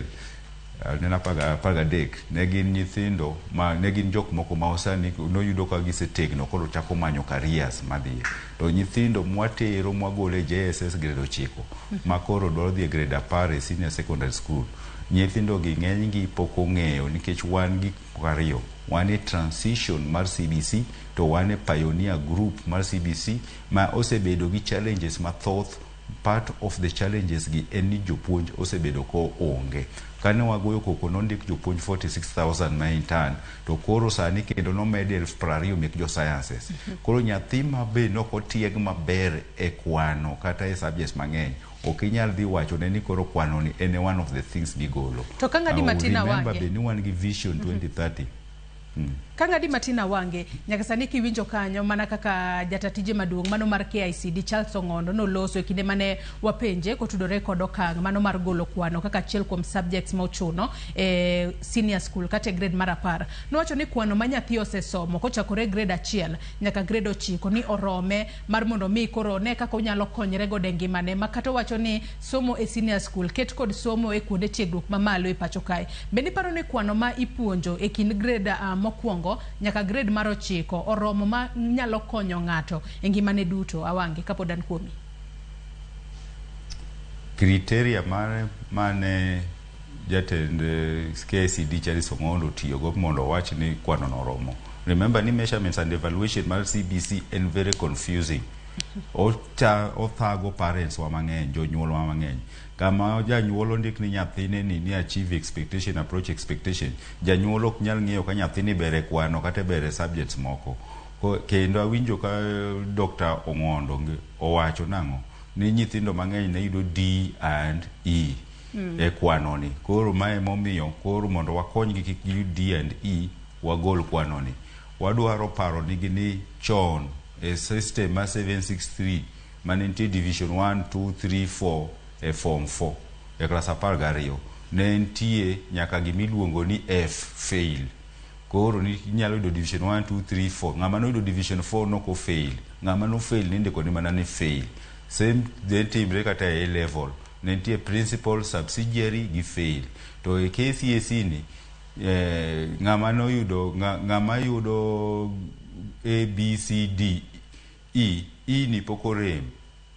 nena 13 ne gin nyithindo ma ne gin jok moko ma osani noyudo ka gisetegno koro chako manyo careers madhiye. To nyithindo mwatero mwagolo e JSS grade 9 ma koro dwaro dhi e grade 10 e senior secondary school, nyithindo gi ng'eny gi pok ong'eyo nikech wan gi ariyo, wan e transition mar CBC to wan e pioneer group mar CBC ma osebedo gi challenges mathoth. Part of the challenges gi en ni jopuonj osebedo ko onge. Kane wagoyo koko nondik jopuonj 46,000 ma intern to koro sani kendo nomed 20,000 mek jo sciences. Koro nyathi ma be nok otieg maber e kwano kata e subjects mang'eny ok inyal dhi wacho ne ni koro kwano ni en one of the things migolo. To ka ng'adi matin awange. Remember be ni wan gi vision 2030. Ka ng'adi matin awange, nyaka sani kiwinjo kanyo mana kaka jatatije maduong' mano mar KICD Charles Ong'ondo noloso e kinde mane wapenje kotudore kod okang' mano mar golo kwano kaka achiel kuom subjects ma ochuno e senior school kata e grade mar 10. Nowacho ni kwano ma nyathi osesomo kochakore grade 1 nyaka grade 9 ni orome mar mondo mi koro ne kaka onyalo konyre godo e ngimane, ma kata owacho ni somo e senior school ket kod somo e kuonde tiegruok mamalo e pacho kae. Bende iparo ni kwano ma ipuonjo e kind grade mokwongo nyaka grade mar 9 oromo ma nyalo konyo ng'ato e ngimane duto? Awange kapod an kuomi. Criteria mane jatend KICD Charles Ong'ondo tiyogo mondo owach ni kwano noromo. Remember ni measurements and evaluation mar CBC en very confusing. Othago parents wa mang'eny, jonyuol wa mang'eny. Kama janyuol ondik ni nyathine ni achieve expectation, approach expectation, janyuol ok nyal ng'eyo ka nyathini ber e kwano kata ber e subjects moko. Kendo awinjo ka Dr. Ong'ondo owacho nang'o ni nyithindo mang'eny ne yudo D and E e kwano ni. Koro mae momiyo koro mondo wakonygi kik giyud D and E wagol kwano ni. Wadwaro paro nigi ni chon e system mar 763 mane nitie division 1, 2, 3, 4 e form 4 e klas 12 ne nitie nyaka gimiluongo ni F fail. Koro ni inyalo yudo division 1, 2, 3, 4. Ng'ama noyudo division 4 noko fail. Ng'ama no fail nindiko ni mana ni fail. Same ne timre kata e A level. Ne nitie principal, subsidiary gi fail. To e KCSE ni ng'ama noyudo ng'ama yudo A, B, C, D, E, E ni pok orem.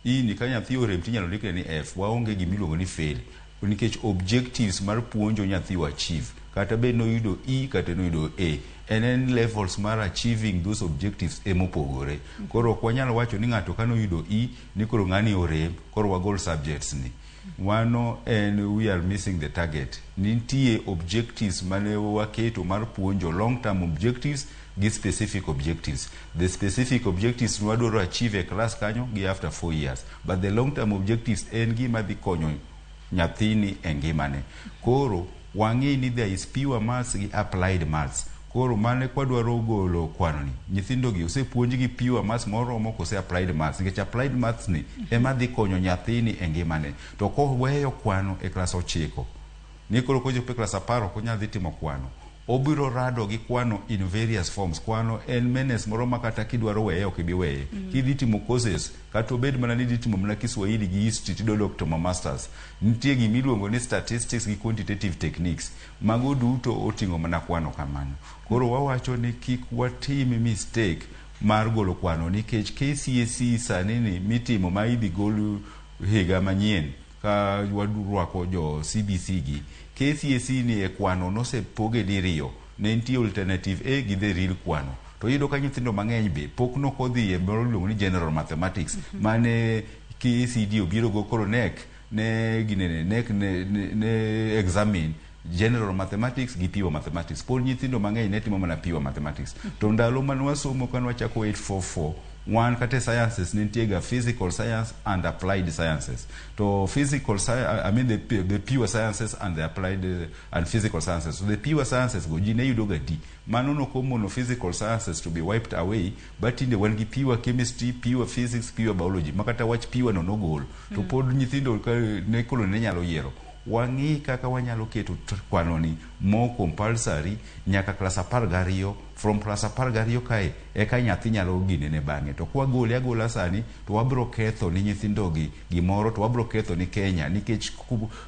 E ni ka nyathi orem tinyalo ndikne ni F. Waonge gimiluongo ni fail. Nikech objectives mar puonjo nyathi o achieve. Kata bed noyudo E kata noyudo A. En levels mar achieving those objectives emopogore. Koro ok wanyal wacho ni ng'ato ka noyudo E ni koro ng'ani orem, koro wagol subjects ni. Mano en we are missing the target. Nitie objectives mane waketo mar puonjo, long term objectives gi specific objectives. The specific objectives nwadwaro achieve e class kanyo gi after 4 years, but the long term objectives en gima dhi konyo nyathini e ngimane. Koro wang'e ni there is pure maths gi applied maths. Koro mane kwadwaro golo kwano ni, nyithindo gi osepuonj gi pure maths moromo kose applied maths? Nikech applied maths ni ema dhi konyo nyathini e ngimane. To koweyo kwano e klas 9, ni koro kochopo e klas 10 ok onyal dhi timo kwano, obiro rado gi kwano in various forms. Kwano en menace moro ma kata kidwaro weye ok ibi weye. Kidhi timo courses, kata obed mana ni idhi timo mana Kiswahili gi history tidwa timo masters, nitie gimiluongo ni statistics gi quantitative techniques. Mago duto oting'o mana kwano kamano. Koro wawacho ni kik watim mistake mar golo kwano, nikech KCSE sani ni mitimo ma idhi gol higa manyien ka warwako jo CBC gi KCSE ni e kwano nosepoge diriyo. Ne nitie alternative A gi the real kwano. To iyudo ka nyithindo mang'eny be pok nokodhi e moro iluongo ni general mathematics mane KCD obiro go. Koro NEC ne ginene NEC ne examine general mathematics gi pure mathematics. Pod nyithindo mang'eny ne timo mana pure mathematics. To ndalo mane wasomo kane wachako 844, wan kata e sciences ne nitie ga physical science and applied sciences. To physical science, I mean the pure sciences and the applied and physical sciences. So the pure sciences go ji ne yudo ga D. Mano nokomono physical sciences to be wiped away, but tinde wan gi pure chemistry, pure physics, pure biology, makata wach pure no nogol to pod nyithindo ka ne koro ne nyalo yiero. Wang'i kaka wanyalo keto kwano ni more compulsory nyaka klas 12. From klas 12 kae eka nyathi nyalo ginene bang'e. To kwagole agola sani to wabro ketho ni nyithindogi gimoro, to wabro ketho ni Kenya, nikech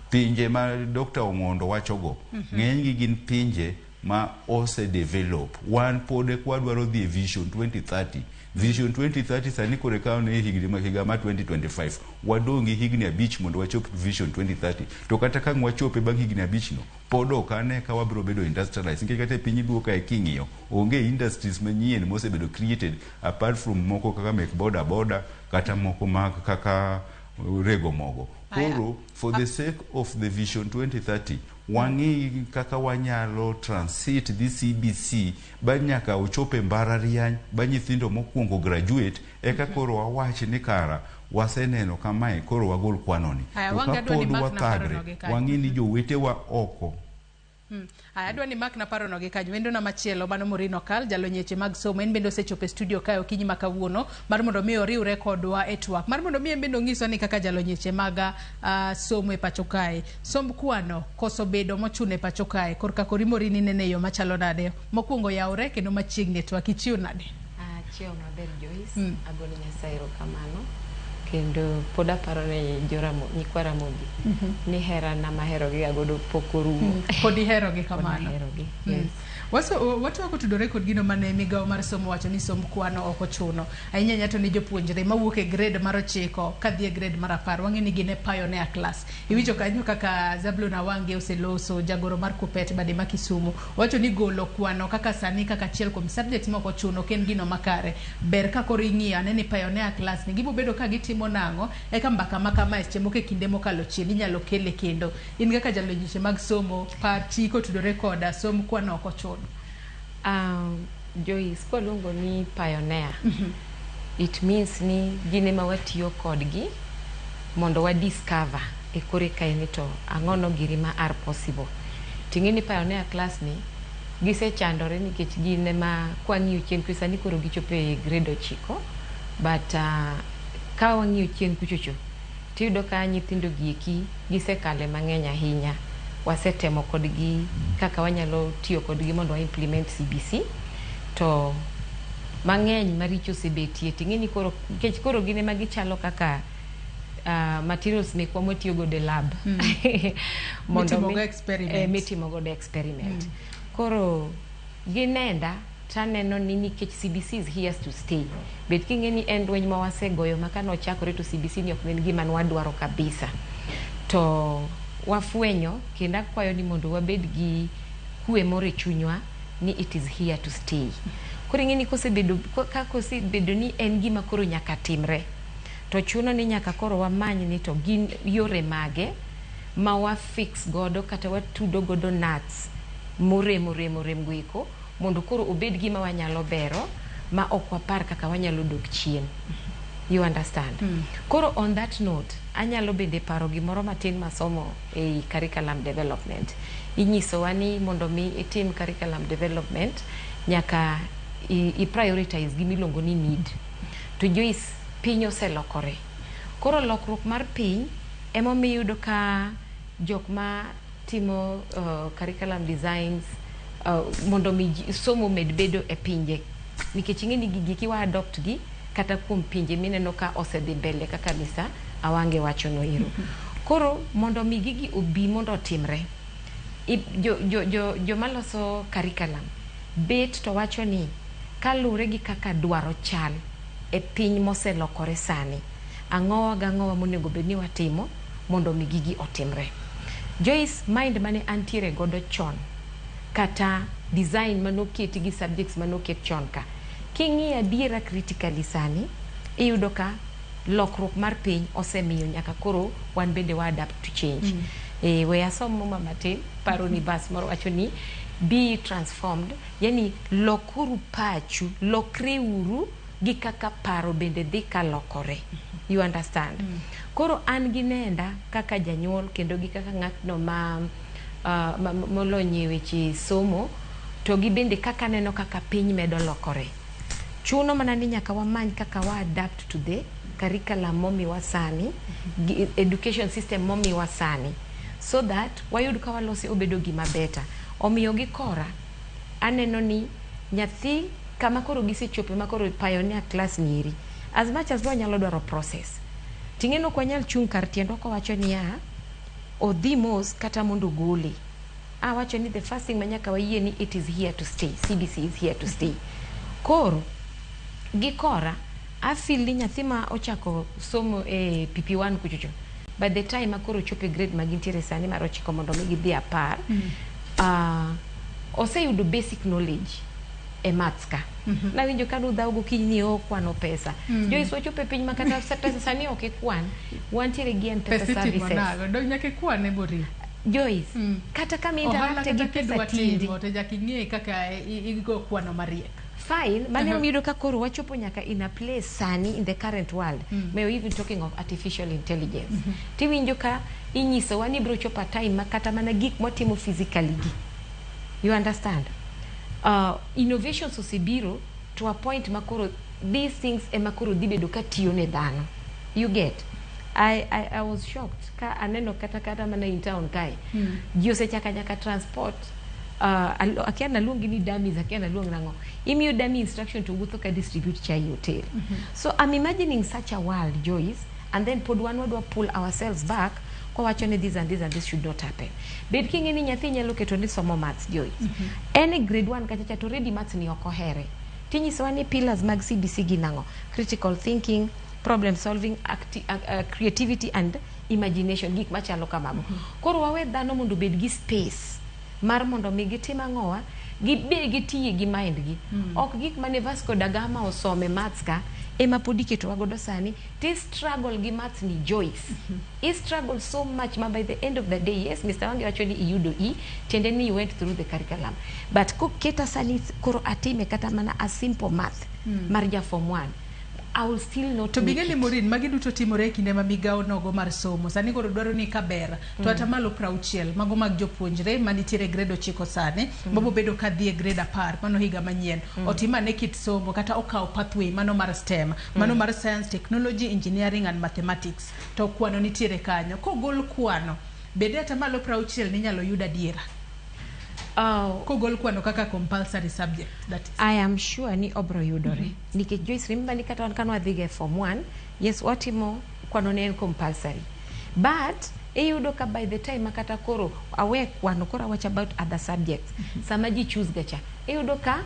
pinje ma Dr. Ong'ondo wachogo ng'enygi gin pinje ma ose develop. Wan pod eka wadwaro dhi e Vision 2030. Vision 2030 sani koro ikawo ni higni ma higa ma 2025, wadong' gi higni 5 mondo wachop Vision 2030. To kata ka ang' wachope bang' higni 5 no, pod ok ane ka wabiro bedo industrialized, nikech kata e piny luo kae king'iyo, onge industries manyien mosebedo created apart from moko kaka mek boda boda kata moko mag kaka rego mogo. Koro for the sake of the Vision 2030, wang'i kaka wanyalo transit this CBC ba nyaka ochope mbalariany ba nyithindo mokwongo graduate, eka koro wawach ni kara waseneno kamae, koro wagol kwanoni. Aya, To Wanga adwa ni kapod mak na wathagre, parono gi kanyo. Wang'i ni jowetewa oko. Aya, adwa ni mak na parono gi kanyo. Wendona machielo mano Maureen Okal, jalony weche mag somo, en bende osechopo e studio kae okinyi ma kawuono mar mondo mi oriwre kodwa e twak. Mar mondo mi en bende onyiswa ni kaka jalony weche mag somo e pacho kae, somb kwano koso bedo mochuno e pacho kae. Korka kori Maureen inene e yo machalo nade? Mokwongo yawre kendo machiegni e twak, ichiew nade? Achiewo maber, Joyce. Agone Nyasaye erokamano. Kendo pod aparo ne joramo, nyikwa Ramogi ni herana maherogi ga godo pok orumo. Pod iherogi Pod kamano. aherogi. Yes. Watwako tudore kod gino mane migawo mar somo wacho ni somb kwano ok ochuno. Ahinya ahinya to ni jopuonjre mawuok e grade mar 9 kadhi e grade mar 10, wang'e ni gin e pioneer class. Iwinjo kanyo kaka Zablon Awange oseloso, jagoro mar Kupet bade ma Kisumu, wacho ni golo kwano kaka sani kaka achiel kuom subjects mok ochuno ok en gino makare. Ber ka koro ing'iyo ane ni pioneer class ni gibo bedo ka gitimo nang'o, eka mbaka ma kama e seche moko e kinde mokalo chien inyalo kele kendo. In kaka jalony weche mag somo, pachi kotudore koda somb kwano ok ochuno. Joyce, kwaluongo ni pioneer, it means ni gin ema watiyo kodgi mondo wa discover e kore kae ni to ang'ono giri ma are possible. Ting'e ni pioneer class ni gisechandore nikech gin ema kwang'iyo chien kucho sani koro gichopo e grade 9, but ka wang'iyo chien kuchocho tiyudo ka nyithindo gi eki gisekale mang'eny ahinya. Wasetemo kodgi kaka wanyalo tiyo kodgi mondo wa implement CBC, to mang'eny maricho osebetie. Ting'e ni koro nikech koro gin ema gichalo kaka materials mekwa mwatiyo godo e lab mondo Mitimo go experiment. Mitimo godo experiment. Koro ginenda taneno ni nikech CBC is here to stay, bet king'e ni en lweny ma wasegoyo ma kanochakore to CBC ni ok ne en gima nwadwaro kabisa, to wafwenyo kendo akwayo ni mondo wabed gi kwe moro e chunywa ni it is here to stay. Koro ing'e ni kosebedo ka kosebedo ni en gima koro nyaka timre. To chuno ni nyaka koro wamany ni to gin yore mage ma wa fix godo kata watudo godo nuts morem orem orem go eko mondo koro obed gima wanyalo bero ma ok wapar kaka wanyalo dok chien. You understand? Koro on that note, anyalo bende paro gimoro matin masomo ei curriculum development. Inyisowa ni mondo mi itim curriculum development, nyaka i prioritize gimiluongo ni need. To Joyce, piny oselokore. Koro lokruok mar piny emomiyo iyudo ka jok ma timo curriculum designs mondo mi somo med bedo e pinje, nikech ing'e ni gigi kiwa adopt gi kata kuom pinje mineno ka osedhi mbele kaka Mr. Awange wacho no ero. Koro mondo mi gigi obi mondo otimre, joma loso curriculum bet to wacho ni kaluwore gi kaka dwaro chal e piny moselokore sani, ang'owa gang'owa monego bed ni watimo mondo mi gigi otimre. Joyce, mind mane antiere godo chon kata design manoketi gi subjects manoket chon ka, king'iyo adiera critically sani, iyudo ka lokruok mar piny osemiyo nyaka koro wan bende wa adapt to change. We asom muma matin, paro ni bas moro wacho ni be transformed, yani lokuru pachu, lokreuru gi kaka paro bende dhi kalokore. You understand? Koro an gi nenda kaka janyuol kendo gi kaka ng'atno ma molony e weche somo, to gi bende kaka neno kaka piny medo lokore. Chuno mana ni nyaka wamany kaka wa adapt to the curriculum momiwa sani, education system momiwa sani, so that wayud ka walose obedo gima better. Omiyo gi kora, aneno ni nyathi kama koro gisechope ma koro pioneer class ni eri, as much as wanyalo dwaro process, ting'e ok wanyal chung' kar tiendwa kawacho niya, odhi mos kata mondo ogole. Awacho ni the first thing manyaka wayie ni it is here to stay. CBC is here to stay. Koro, gi kora, I feel ni nyathi ma ochako somo e PP1 kuchocho, by the time ma koro chopo e grade ma gintiere sani mar 9 mondo mi gidhi 10, oseyudo basic knowledge e maths ka. Nawinjo ka nudhaw gokinyi ni okwano pesa. Joyce, wachopo e piny ma kata pesa sani ok ikwan, wantiere gi M-Pesa Pesa itimo services. nang'o? Dong nyaka ikwane Maureen. Joyce, kata kama Ohala interact gi kata pesa kidwa tindi. timo to nyaka ing'e kaka igo kwano mariek. Fine, mane iyudo ka koro wachopo nyaka in a place sani in the current world. May we even talking of artificial intelligence. Tiwinjo ka inyisowa ni biro chopo a time ma kata mana gik mwatimo physically gi. You understand? Innovations osebiro to a point ma koro these things ema koro dhi bedo ka tiyo ne dhano. You get? I was shocked ka aneno kata mana in town kae. Ji osechaka nyaka transport. Akia naluongi ni dummies, akia naluong nang'o. Imiyo dummy instruction to wuotho ka distribute chai e hotel. So I'm imagining such a world, Joyce, and then pod wan wadwa pull ourselves back kwawacho ni this and this and this should not happen. Bed king'e ni nyathi nyalo keto ni somo maths, Joyce. En e grade 1 kachacha to already maths ni ok ohere. Tinyisowa ni pillars mag CBC gin ang'o? Critical thinking, problem solving, creativity and imagination, gik machalo kamago. Koro wawe dhano mondo obed gi space mar mondo mi gitim ang'owa, gibe gitiye gi mind gi. Ok gik mane Vasco da Gama osome maths ka ema pod iketowa godo sani ti struggle gi maths ni, Joyce. I struggle so much ma by the end of the day, yes, Mr. Wange wacho ni iyudo E, tiende ni you went through the curriculum. But koketa sani koro atime kata mana a simple math mar ja form 1, I will still not To make bing'e ni it. Maureen, magi duto timore e kinde ma migawo nogo mar somo. Sani koro dwaro ni kaber to 60% mago mag jopuonjre manitiere e grade 9 sani, mabo bedo ka dhi e grade 10 mano higa manyien. Otim ane kit somo kata okaw pathway mano mar STEM, mano mar science, technology, engineering and mathematics. To kwano nitiere kanyo. Kogol kwano, bende 60% ninyalo yud adiera? Kogol kwano kaka compulsory subject, that is. I am sure ni obro yudore. Nikech Joyce, remember ni kata wan kane wadhi ga e form 1, yes, watimo kwano ne en compulsory. But iyudo ka by the time ma kata koro awe kwano, koro awach about other subjects. Sama ji choose ga cha, iyudo ka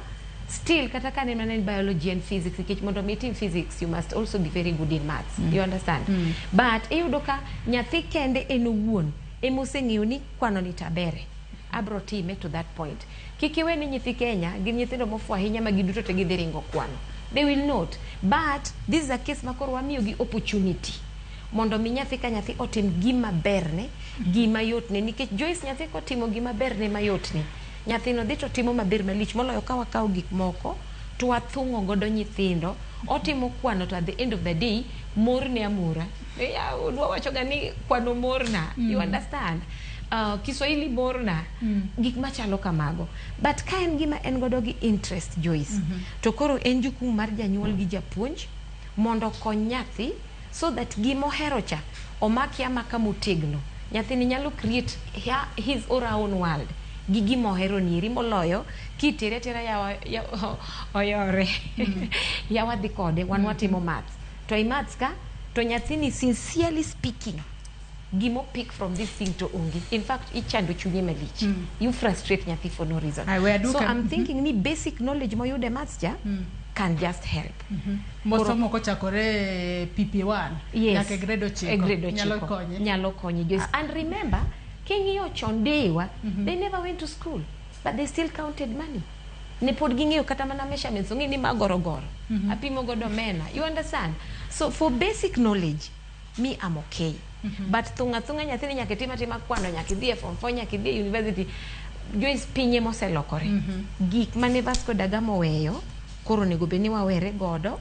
still kata ka ne mana en biology and physics, nikech mondo mi itim physics you must also be very good in maths. You understand? But iyudo ka nyathi kende en owuon ema oseng'eyo ni kwano ni tabere. Abro time to that point. Kik iwe ni nyithi Kenya gin nyithindo mofuwo ahinya ma giduto te gidhi ringo kwano. They will not. But this is a case ma koro wamiyogi opportunity mondo mi nyathi ka nyathi otim gima berne, gima yotne. Nikech Joyce, nyathi kotimo gima berne mayotne, nyathino dhi to timo maber malich moloyo ka wakawo gik moko to wathung'o godo nyithindo. Otimo kwano to at the end of the day morne amora. Wawachoga ni kwano morna. You understand? Kiswahili morna. Gik machalo kamago. But ka en gima en godo gi interest, Joyce, to koro en jukumu mar janyuol gi japuonj mondo okony nyathi so that gimohero cha omaki amaka motegno. Nyathini nyalo create his or her own world gi gimohero nieri moloyo kitere atera yawa ya, oyore yawa dhi kode wan watimo maths to i maths ka to nyathini, sincerely speaking, gimo pick from this thing to onge. In fact, ichando chunye malich. You frustrate nyathi for no reason. Ai, we aduoke. So I'm thinking ni basic knowledge moyudo e maths cha can just help. Mosomo kochakore PP1 Yes. nyaka e grade 9 E grade nyalo 9. Konye. Nyalo konye, Joyce. And remember, king'iyo chon dewa, they never went to school, but they still counted money. Ne pod ging'eyo kata mana measurements, ong'e ni ma gorogoro apimo godo omena. You understand? So for basic knowledge, me, I'm okay. But thung'a thung'a nyathini nyaka itim atima kwano, nyaka idhi e form 4, nyaka idhi e university, Joyce, pinye moselokore. Gik mane Vasco da Gama oweyo koro onego bed ni wawere godo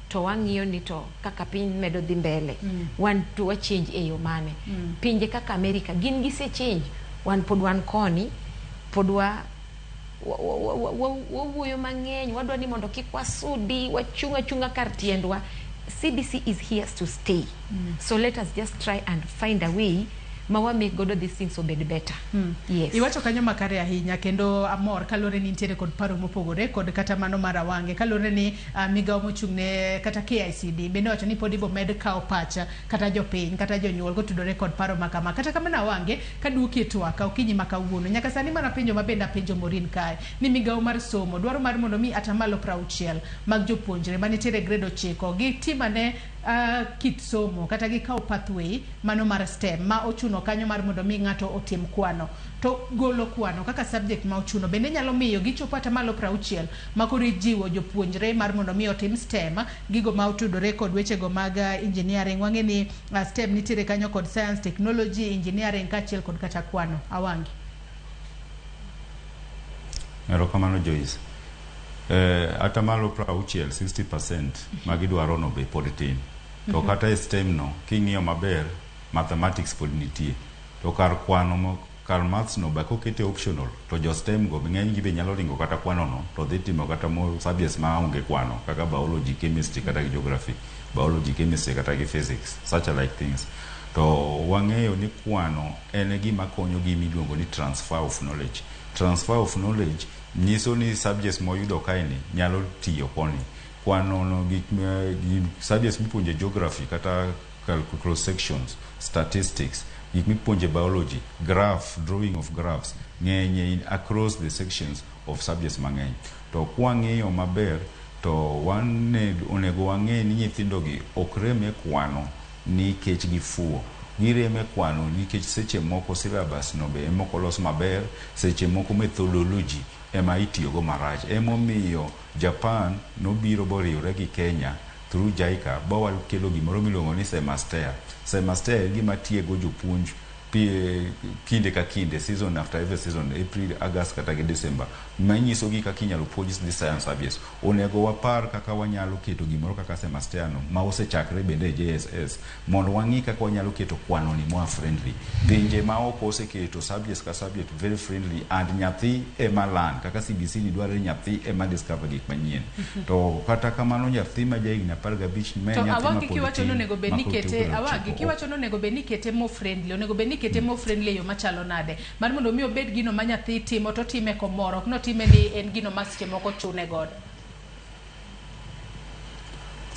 to wang'iyo ni to kaka piny medo dhi mbele, wan to wa change e yo mane? Pinje kaka America gin gise change, wan pod wan koni, pod wa wawuoyo mang'eny, wadwa ni mondo kik wasudi wachung' achung'a kar tiendwa. CBC is here to stay. So let us just try and find a way ma wa make godo these things obed better. Yes. Iwacho kanyo makare ahinya kendo amor kaluwore ni nitiere kod paro mopogore kod kata mano mar Awange kaluwore ni migawo mochung' ne kata KICD bende owacho ni pod ibo med kawo pacha kata jopiny kata jonyuol kotudore kod paro makama. Kata kamano, Awange, kaduoki e twak okinyi ma kawuono nyaka sani mana penjo ma bende apenjo Morin kae ni migawo mar somo dwaro mar mondo mi 60% mag jopuonjre manitiere e grade 9 gitimane kit somo kata gikaw pathway mano mar STEM ma ochuno kanyo mar mondo mi ng'ato otim kwano, to golo kwano kaka subject ma ochuno bende nyalo miyo gichopo 60% ma koro ijiwo jopuonjre mar mondo mi otim STEM, gigo ma otudore kod wechego mag engineering. Wang'e ni STEM nitiere kanyo kod science, technology, engineering kaachiel kod kata kwano. Awangi. Erokamano, Joyce. 60%, 60% magidwaro no be pod tin. To kata e STEM no, king'iyo maber, mathematics pod nitie. To kar kwano kar maths no be kokete optional, to jo STEM go ng'eny gi be nyalo ringo kata kwano no, to dhi timo kata mo subjects ma onge kwano, kaka biology, chemistry kata gi geography, biology, chemistry kata gi physics, such a like things. To wang'eyo ni kwano en gima konyo gima iluongo ni transfer of knowledge. Transfer of knowledge nyiso ni subjects moyudo kaeni nyalo tiyo koni. Kwano no gik subjects mipuonjo e geography kata cross sections, statistics, gik mipuonjo e biology, graph, drawing of graphs, ng'eny in across the sections of subjects mang'eny. To kwang'iyo maber to wane, onego wang'e ni nyithindo gi ok rem e kwano nikech gifuwo. Girem e kwano nikech seche moko syllabus no be ema ok olos maber, seche moko methodology ema itiyogo marach. Emomiyo Japan nobiro boriwre gi Kenya through JICA ba wakelo gimoro miluongo ni CEMASTEA. CEMASTEA en gima tiego jopuonj kinde ka kinde, season after every season, April, August kata gi December, manyisogi kaka inyalo puonj the science subjects. Onego wapar kaka wanyalo keto gimoro kaka CEMASTEA no ma osechakre bende e JSS mondo wang'i kaka wanyalo keto kwano ni more friendly. Pinje ma oko oseketo subjects ka subject very friendly and nyathi ema learn kaka CBC ni dwaro ni nyathi ema discover gik manyien. To kata kamano, nyathi ma jahigni 15 ma To en nyathi ma Awangi pod kiwacho tin ni onego bed ma ni koro kete timo Awangi 90. kiwacho ni onego bed ni kete more friendly, onego bed ni kete more friendly e yo machalo nade mar mondo mi obed gino ma nyathi timo to otime komor, ok notime ni en gino ma seche moko chune godo?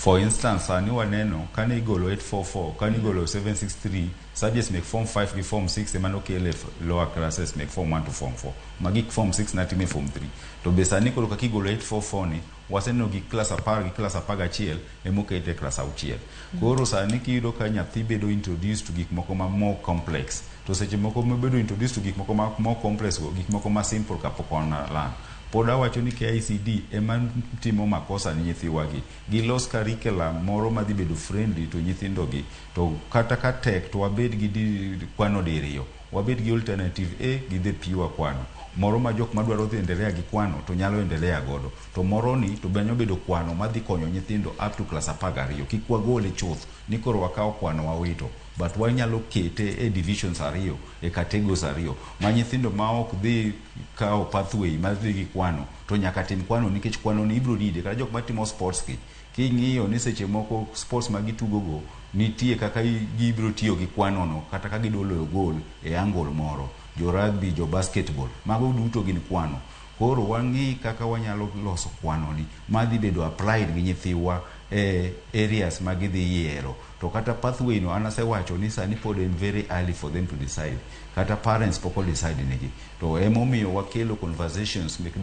For instance, sani waneno kane igolo 844, kane igolo 763, subjects mek form 5 gi form 6 ema nokel e lower classes mek form 1 to form 4. Magi form 6 natime form 3. To be sani koro kaka igolo 844 ni, waseneno gi klas 10 gi klas 11 emoket e klas 6. Koro sani kiyudo ka nyathi bedo introduced to gik moko ma more complex. To seche moko mobedo introduced to gik moko ma more complex go, gik moko ma simple kapok learn. Pod awacho ni KICD ema timo makosa ni nyithiwagi. Gilos curriculum moro madhi bedo friendly to nyithindogi. To kata ka tek to wabed gi kwano diriyo. Wabed gi alternative A gi the pure kwano. Moro ma jok madwaro dhi endelea gi kwano to nyalo endelea godo. To moro ni to be nyalo bedo kwano madhi konyo nyithindo up to class 12. Kik wagole chuth ni koro wakawo kwano wawito. But wanyalo kete e divisions ariyo, e categories ariyo. Ma nyithindo ma ok dhi kawo pathway mar dhi gi kwano to nyaka tim kwano nikech kwano ni ibro need. Kata jok matimo sports gi, king'iyo ni seche moko sports ma gitugo go nitie kaka gibro tiyo gi kwano no kata ka gidwa loyo goal e angle moro. Jo rugby, jo basketball, mago duto gin kwano. Koro wang'i kaka wanyalo loso kwano ni madhi bedo applied gi nyithiwa e areas ma gidhi yiero. To kata pathway no an asewacho ni sani pod en very early for them to decide. Kata parents pok o decide negi. To emomiyo wakelo conversations mek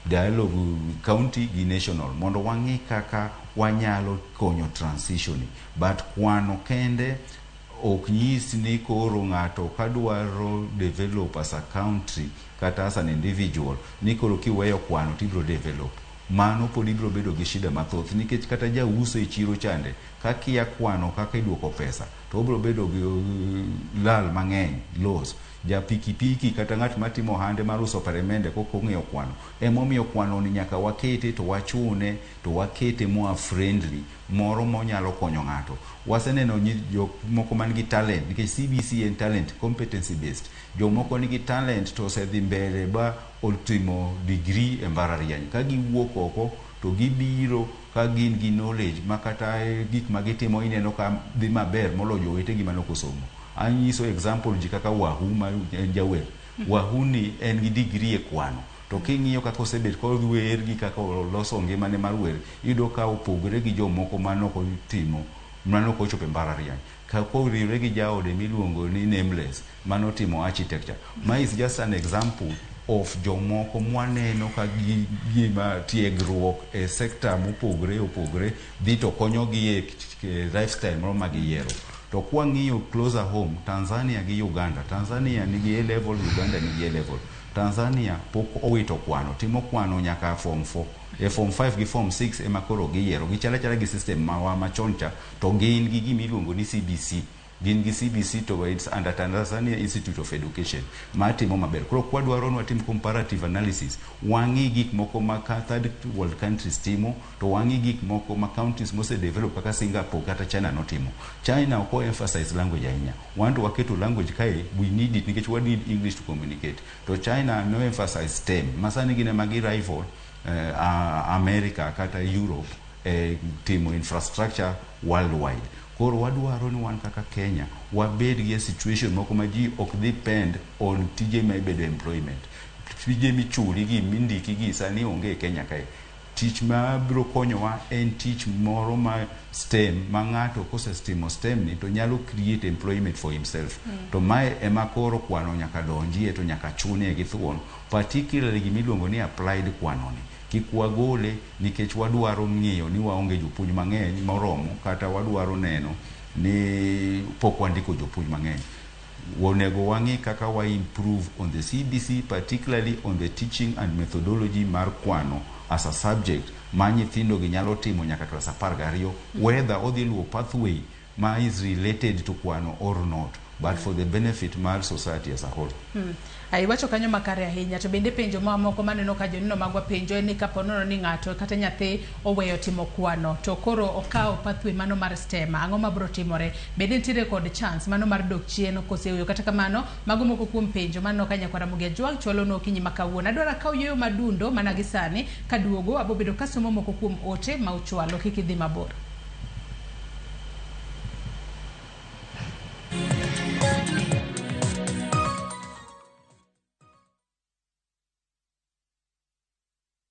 dialogue county gi national mondo wang'i kaka wanyalo konyo transition. But kwano kende ok nyis ni koro ng'ato kadwaro develop as a country kata as an individual ni koro kiweyo kwano tibro develop. Mano pod ibro bedo gi shida mathoth nikech kata jauso e chiro chande kakia kwano kaka iduoko pesa to obro bedo gi lal mang'eny, loss. Ja pikipiki kata ng'at matimo ohande mar uso peremende kok ong'eyo kwano. Emomiyo kwano ni nyaka wakete to wachune to wakete more friendly moro monyalo konyo ng'ato. Waseneno jok moko man gi talent nikech CBC en talent competency based. Jomoko nigi talent to osedhi mbele ba otimo degree e mbalariany. Ka giwuok oko to gibiro ka gin gi knowledge ma kata gik ma gitimo ineno ka dhi maber moloyo jowetegi manok osomo. Anyiso example ji kaka Wahu ma en jawer. Wahu ni en gi degree e kwano. To king'iyo kaka osebet kower gi kaka oloso ngimane mar wer, iyudo ka opogore gi jomoko manok otimo manok ochopo e mbalariany. Ka koriwre gi jaode miluongo ni Nameless manotimo architecture. Ma is just an example of jomoko mwaneno ka gima tiegruok e sector mopogore opogore dhi to konyogi e lifestyle moro ma giyiero. To kwang'iyo closer home, Tanzania gi Uganda. Tanzania nigi A level, Uganda nigi A level. Tanzania pok owito kwano, timo kwano nyaka form 4. E form 5 gi form 6 ema koro giyiero. Gichalo achala gi system mawa machon cha, to gin gi gima iluongo ni CBC. Gin gi CBC to it's under Tanzania Institute of Education matimo maber. Koro kwadwaro ni watim comparative analysis, wang'i gik moko ma third world countries timo, to wang'i gik moko ma countries mose develop kaka Singapore kata China notimo. China ok emphasize language ahinya. Wan to waketo language kae, we need it nikech we need English to communicate. To China no emphasize STEM. Masani gin ema gi rival America kata Europe timo infrastructure worldwide. Koro wadwaro ni wan kaka Kenya wabed gi situation moko ma ji ok depend on tije ma ibedo employment. Tije michuli gi mindiki gi sani onge e Kenya kae. Tich ma biro konyowa en tich moro ma STEM ma ng'ato kosetimo STEM ni to nyalo create employment for himself. To mae ema koro kwano nyaka donjie to nyaka chune gi thuon, particularly gimiluongo ni applied kwano ni. Kik wagole nikech wadwaro ng'iyo ni waonge jopuonj mang'eny moromo kata wadwaro neno ni pok wandiko jopuonj mang'eny. Onego wang'i kaka wa improve on the CBC, particularly on the teaching and methodology mar kwano as a subject ma nyithindo gi nyalo timo nyaka klas 12, whether odhi luwo pathway ma is related to kwano or not, but for the benefit mar society as a whole. Iwacho kanyo makare ahinya. To bende penjo mamoko maneno ka joneno magwa penjo en ni kapo nono ni ng'ato kata nyathi oweyo timo kwano to koro okawo pathway mano mar STEM, ang'o mabiro timore? Bende nitiere kod chance mano mar dok chien koseweyo? Kata kamano mago moko kuom penjo maneno ka nyakwara Ramogi Ajwang' chwalo no okinyi ma kawuono. Adwaro akaw yueyo madundo mana gi sani kaduogo abobedo kasomo moko kuom ote ma uchwalo. Kik idhi mabor.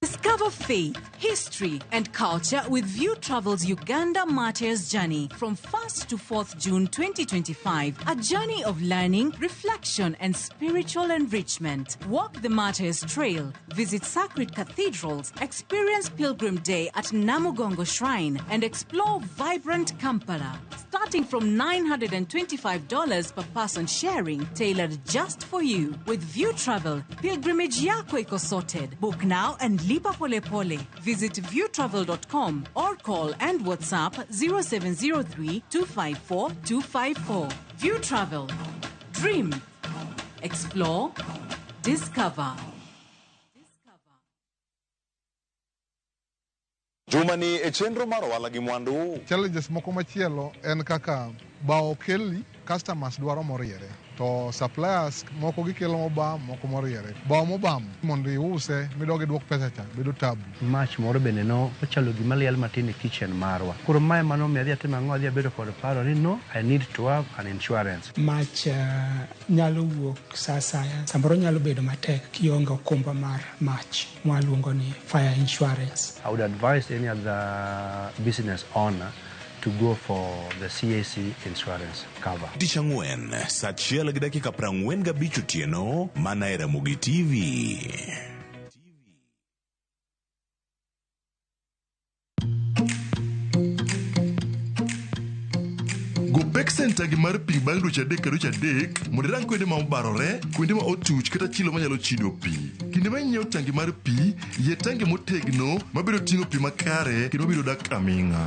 Discover faith, history, and culture with View Travels Uganda Martyrs Journey from 1st to 4th June 2025. A journey of learning, reflection, and spiritual enrichment. Walk the Martyrs Trail, visit sacred cathedrals, experience Pilgrim Day at Namugongo Shrine, and explore vibrant Kampala. Starting from $925 per person sharing, tailored just for you. With View Travel, pilgrimage yako iko sorted. Book now and lipa pole pole. Visit viewtravel.com or call and WhatsApp 0703 254 254. View Travel. Dream. Explore. Discover. Juma ni e chenro mar ohala gi mwandu. Challenges moko machielo en kaka bao kelli customers dwaro moriere to suppliers moko gikelo mobam moko moriere. Bao mobam mondo iuse midog iduok pesa cha bedo tabu. Mach moro bende no ochalo gima liel matin e kitchen marwa. Koro mae mano miyo adhi atimo ang'o adhi abedo kod paro ni no I need to have an insurance. Mach nyalo wuok sa asaya, samoro nyalo bedo matek kionge okumba mar mach mwaluongo ni fire insurance. I would advise any other business owner to go for the CAC insurance cover. Tich ang'wen saa 1:45 otieno mana e Ramogi TV. Go pek sentagi mar pi bang' dweche adek ka dweche adek mondo irang kuonde ma obarore, kuonde ma otuch kata chilo manyalo chido pi. Kinde ma inyiewo tangi mar pi, yie tangi motegno mabiro ting'o pi makare kendo mabiro dak aming'a.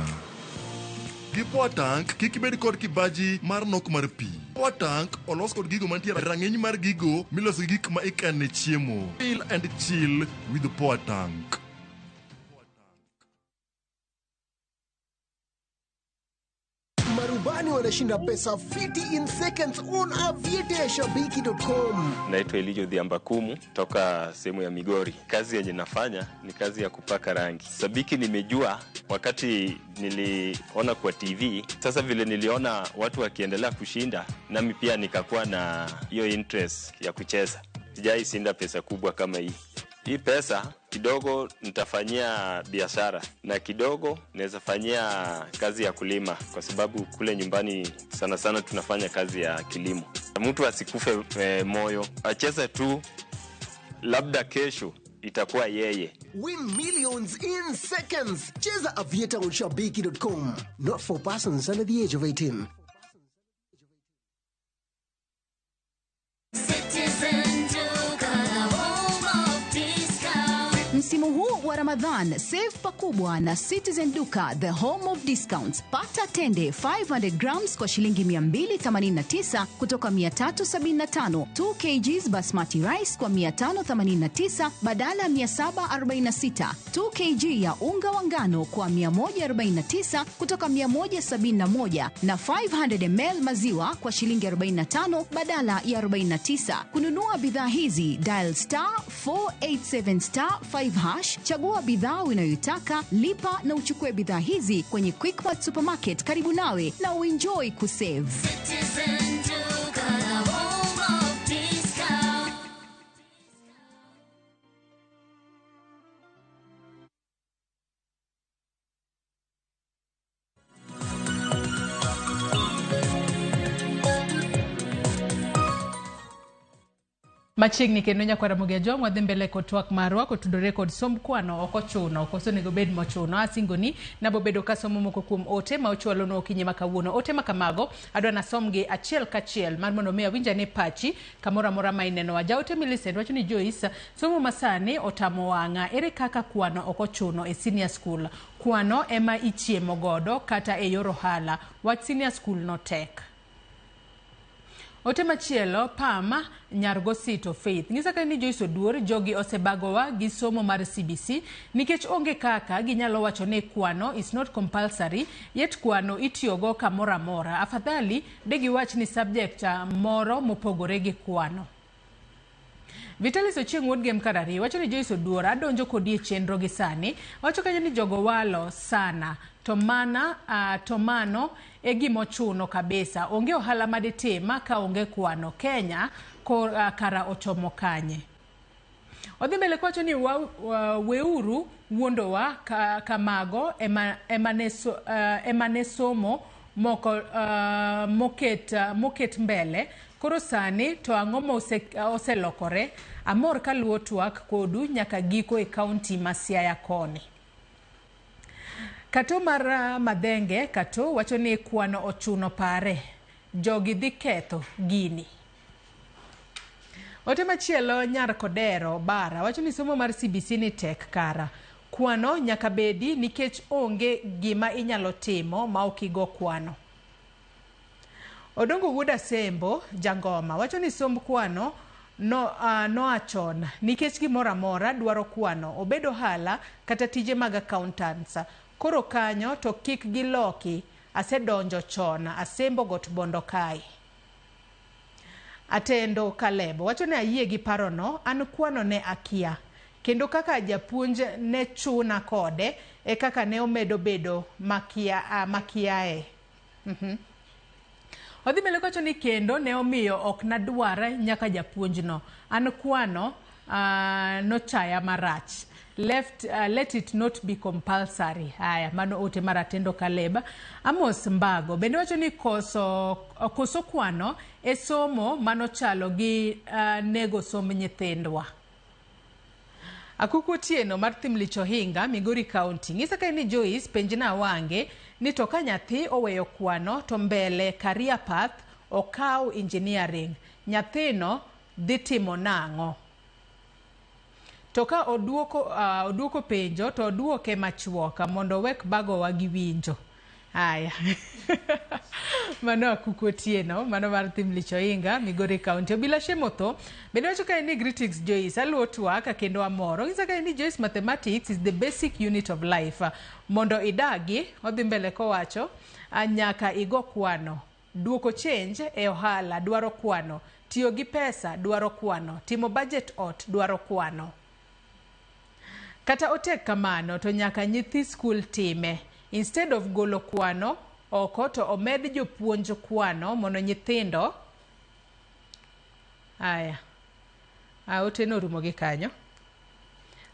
Gi Power Tank, kik ibed kod kibaji mar nok mar pi. Power Tank olos kod gigo mantie e rang'iny mar gigo miloso gi gik ma ikane chiemo. Feel and chill with the Power Tank. Marubani wanashinda pesa fiti in seconds on aviateashabiki.com. Naitwa Elijo Dhiambakumu toka sehemu ya Migori. Kazi yenye nafanya ni kazi ya kupaka rangi. Sabiki nimejua wakati niliona kwa TV. Sasa vile niliona watu wakiendelea kushinda, nami pia nikakuwa na hiyo interest ya kucheza. Sijai shinda pesa kubwa kama hii. Hii pesa kidogo nitafanyia biashara na kidogo naweza fanyia kazi ya kulima, kwa sababu kule nyumbani sana sana tunafanya kazi ya kilimo. Mtu asikufe moyo, acheze tu, labda kesho itakuwa yeye. Win millions in seconds. Cheza Aviator on shabiki.com. Not for persons under the age of 18. Msimu huu wa Ramadhan, save pakubwa na Citizen Duka, the home of discounts. Pata tende 500 grams kwa shilingi 289 kutoka 375, 2 kgs basmati rice kwa 589 badala 746, 2 kg ya unga wa ngano kwa 149 kutoka 171 na 500 ml maziwa kwa shilingi 45 badala ya 49. Kununua bidhaa hizi, dial star 487 star 5 hash, chagua bidhaa unayoitaka, lipa na uchukue bidhaa hizi kwenye Quickmart Supermarket karibu nawe na uenjoy kusave. Citizen Duka, the home of discount. Machiegni kendo nyakwara Ramogi Ajwang' wadhi mbele kod twak marwa kotudore kod somb kwano ok ochuno koso onego bed mochuno. Asingoni nabobedo kasomo moko kuom ote ma ochwalonwa okinyi ma kawuono. Ote ma kamago adwa nasomgi achiel kachiel mar mondo mi awinj ane pachi kamoro amora ma inenowa. Jaote Millicent wacho ni Joyce, somo masani otamo wang'a. Ere kaka kwano ok ochuno e senior school? Kwano ema ichiemo godo kata e yor ohala. Wach senior school no tek. Ote machielo, Pam Nyargosito Faith ng'isa ka ni Joyce Oduor, jogi osebagowa gi somo mar CBC nikech onge kaka ginyalo wacho ni kwano is not compulsory, yet kwano itiyogo kamoro amora. Afadhali de giwach ni subject moro mopogore gi kwano. Vitalis Ochieng' wuod Gem Karari wacho ni Joyce Oduor, adonjo kodi e chenro gi sani. Wacho kanyo ni jogo walo sana to mana to mano e gimochuno kabisa. Onge ohala maditim ka onge kwano. Kenya kara ochomo kanye? Odhi mbele kowacho ni weuru wuondowa kamago ema ne somo moko moket mbele. Koro sani to ang'o ma oselokore? Amor kaluwo twak kodu nyaka giko e kaunti ma Siaya koni. Kato mar Madhenge Kato wacho ni kwano ochuno pare, jogi dhi ketho gini. Ote machielo Nyar Kodero Bara wacho ni somo mar CBC ni tek kara. Kwano nyaka bedi nikech onge gima inyalo timo ma ok igo kwano. Odongo Wuod Asembo Jangoma wacho ni somb kwano noa chon nikech gimoro amora dwaro kwano, obed ohala kata tije mag accountants. Koro kanyo to kik giloki, asedonjo chon, Asembo got Bondo kae. Atendo Kalebo wacho ni ayie gi parono, an kwano ne akia. Kendo kaka japuonj ne chuna kode, e kaka ne omedo bedo makiae. Odhi mbele kowacho ni kendo ne omiyo ok nadwar nyaka japuonjno. An kwano nochaya marach. Let it not be compulsory. Aya, mano ote mar Atendo Kaleba. Amos Mbago bende wacho ni koso kwano e somo manochalo gi nego somb nyithindwa. Akuku Otieno mar Thimlich Ohinga, Migori County. Ng'isa kae ni Joyce penjna Wange ni to ka nyathi oweyo kwano to mbele career path okaw engineering, nyathino dhi timo nang'o? To ka oduoko penjo to oduoke machuok mondo owek bagowa gi winjo. Aya. Mano Akuku Otieno, mano mar Thimlich Ohinga, Migori County. Obila Shemotho bende wacho kae ni greetings Joyce, aluwo twak kendo amor. Onyisa kae ni Joyce, mathematics is the basic unit of life. Mondo idagi, odhi mbele kowacho, nyaka igo kwano. Duoko change e ohala dwaro kwano. Tiyo gi pesa dwaro kwano. Timo budget ot dwaro kwano. Kata otek kamano to nyaka nyithi skul time. Instead of golo kwano oko to omed jopuonj kwano mondo nyithindo. Aya, ote norumo gi kanyo.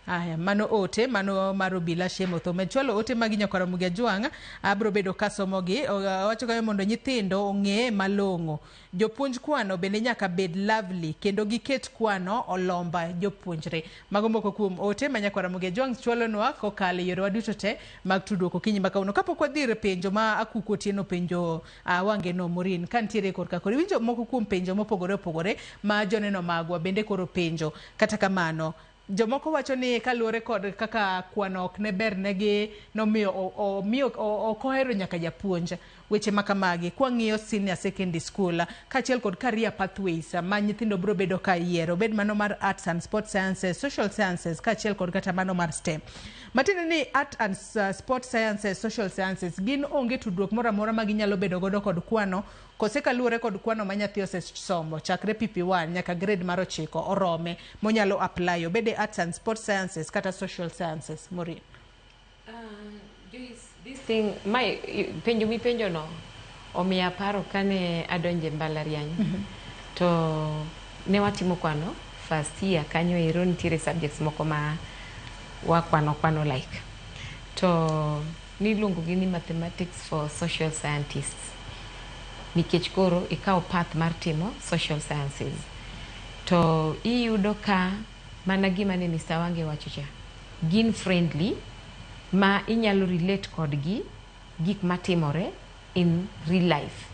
Aya, mano ote, mano mar Obila Shemotho. Med chwalo ote magi nyakwar Ramogi Ajwang', abro bedo kasomogi. Owacho kanyo mondo nyithindo ong'e malong'o. Jopuonj kwano bende nyaka bed lovely kendo giket kwano olomba jopuonjre. Mago moko kuom ote ma nyakwar Ramogi Ajwang' chwalonwa kokalo e yorewa duto te mag tudruok okinyi ma kawuono. Kapok wadhi ir penjo ma Akuku Otieno penjo Wange no Maureen, ka nitiere korka koro iwinjo moko kuom penjo mopogore opogore ma joneno magwa bende koro penjo. Kata kamano, jomoko wacho ni kaluwore kod kaka kwano ok ne ber negi, nomiyo omiyo ok ohero nyaka japuonj. Weche ma kamagi kwang'iyo senior secondary school kaachiel kod career pathways ma nyithindo biro bedo ka yiero, obed mano mar arts and sport sciences, social sciences kaachiel kod kata mano mar STEM. Matiende ni art and sport sciences, social sciences gin onge tudruok moro amora ma ginyalo bedo godo kod kwano, kose kaluwore kod kwano ma nyathi osesomo chakre PP1 nyaka grade mar 9 orome monyalo apply, obed e arts and sport sciences kata social sciences. Maureen. Joyce, this thing, my penjo mipenjo no omiya paro kane adonje mbalariany. To ne watimo kwano first year kanyo ero nitiere subjects moko ma wakwano kwano like. To niluongo gi ni mathematics for social scientists. Nikech koro ikawo path mar timo social sciences. To iyudo ka mana gima ne Mr. Wange wacho cha, gin friendly ma inyalo relate kodgi gik matimore in real life.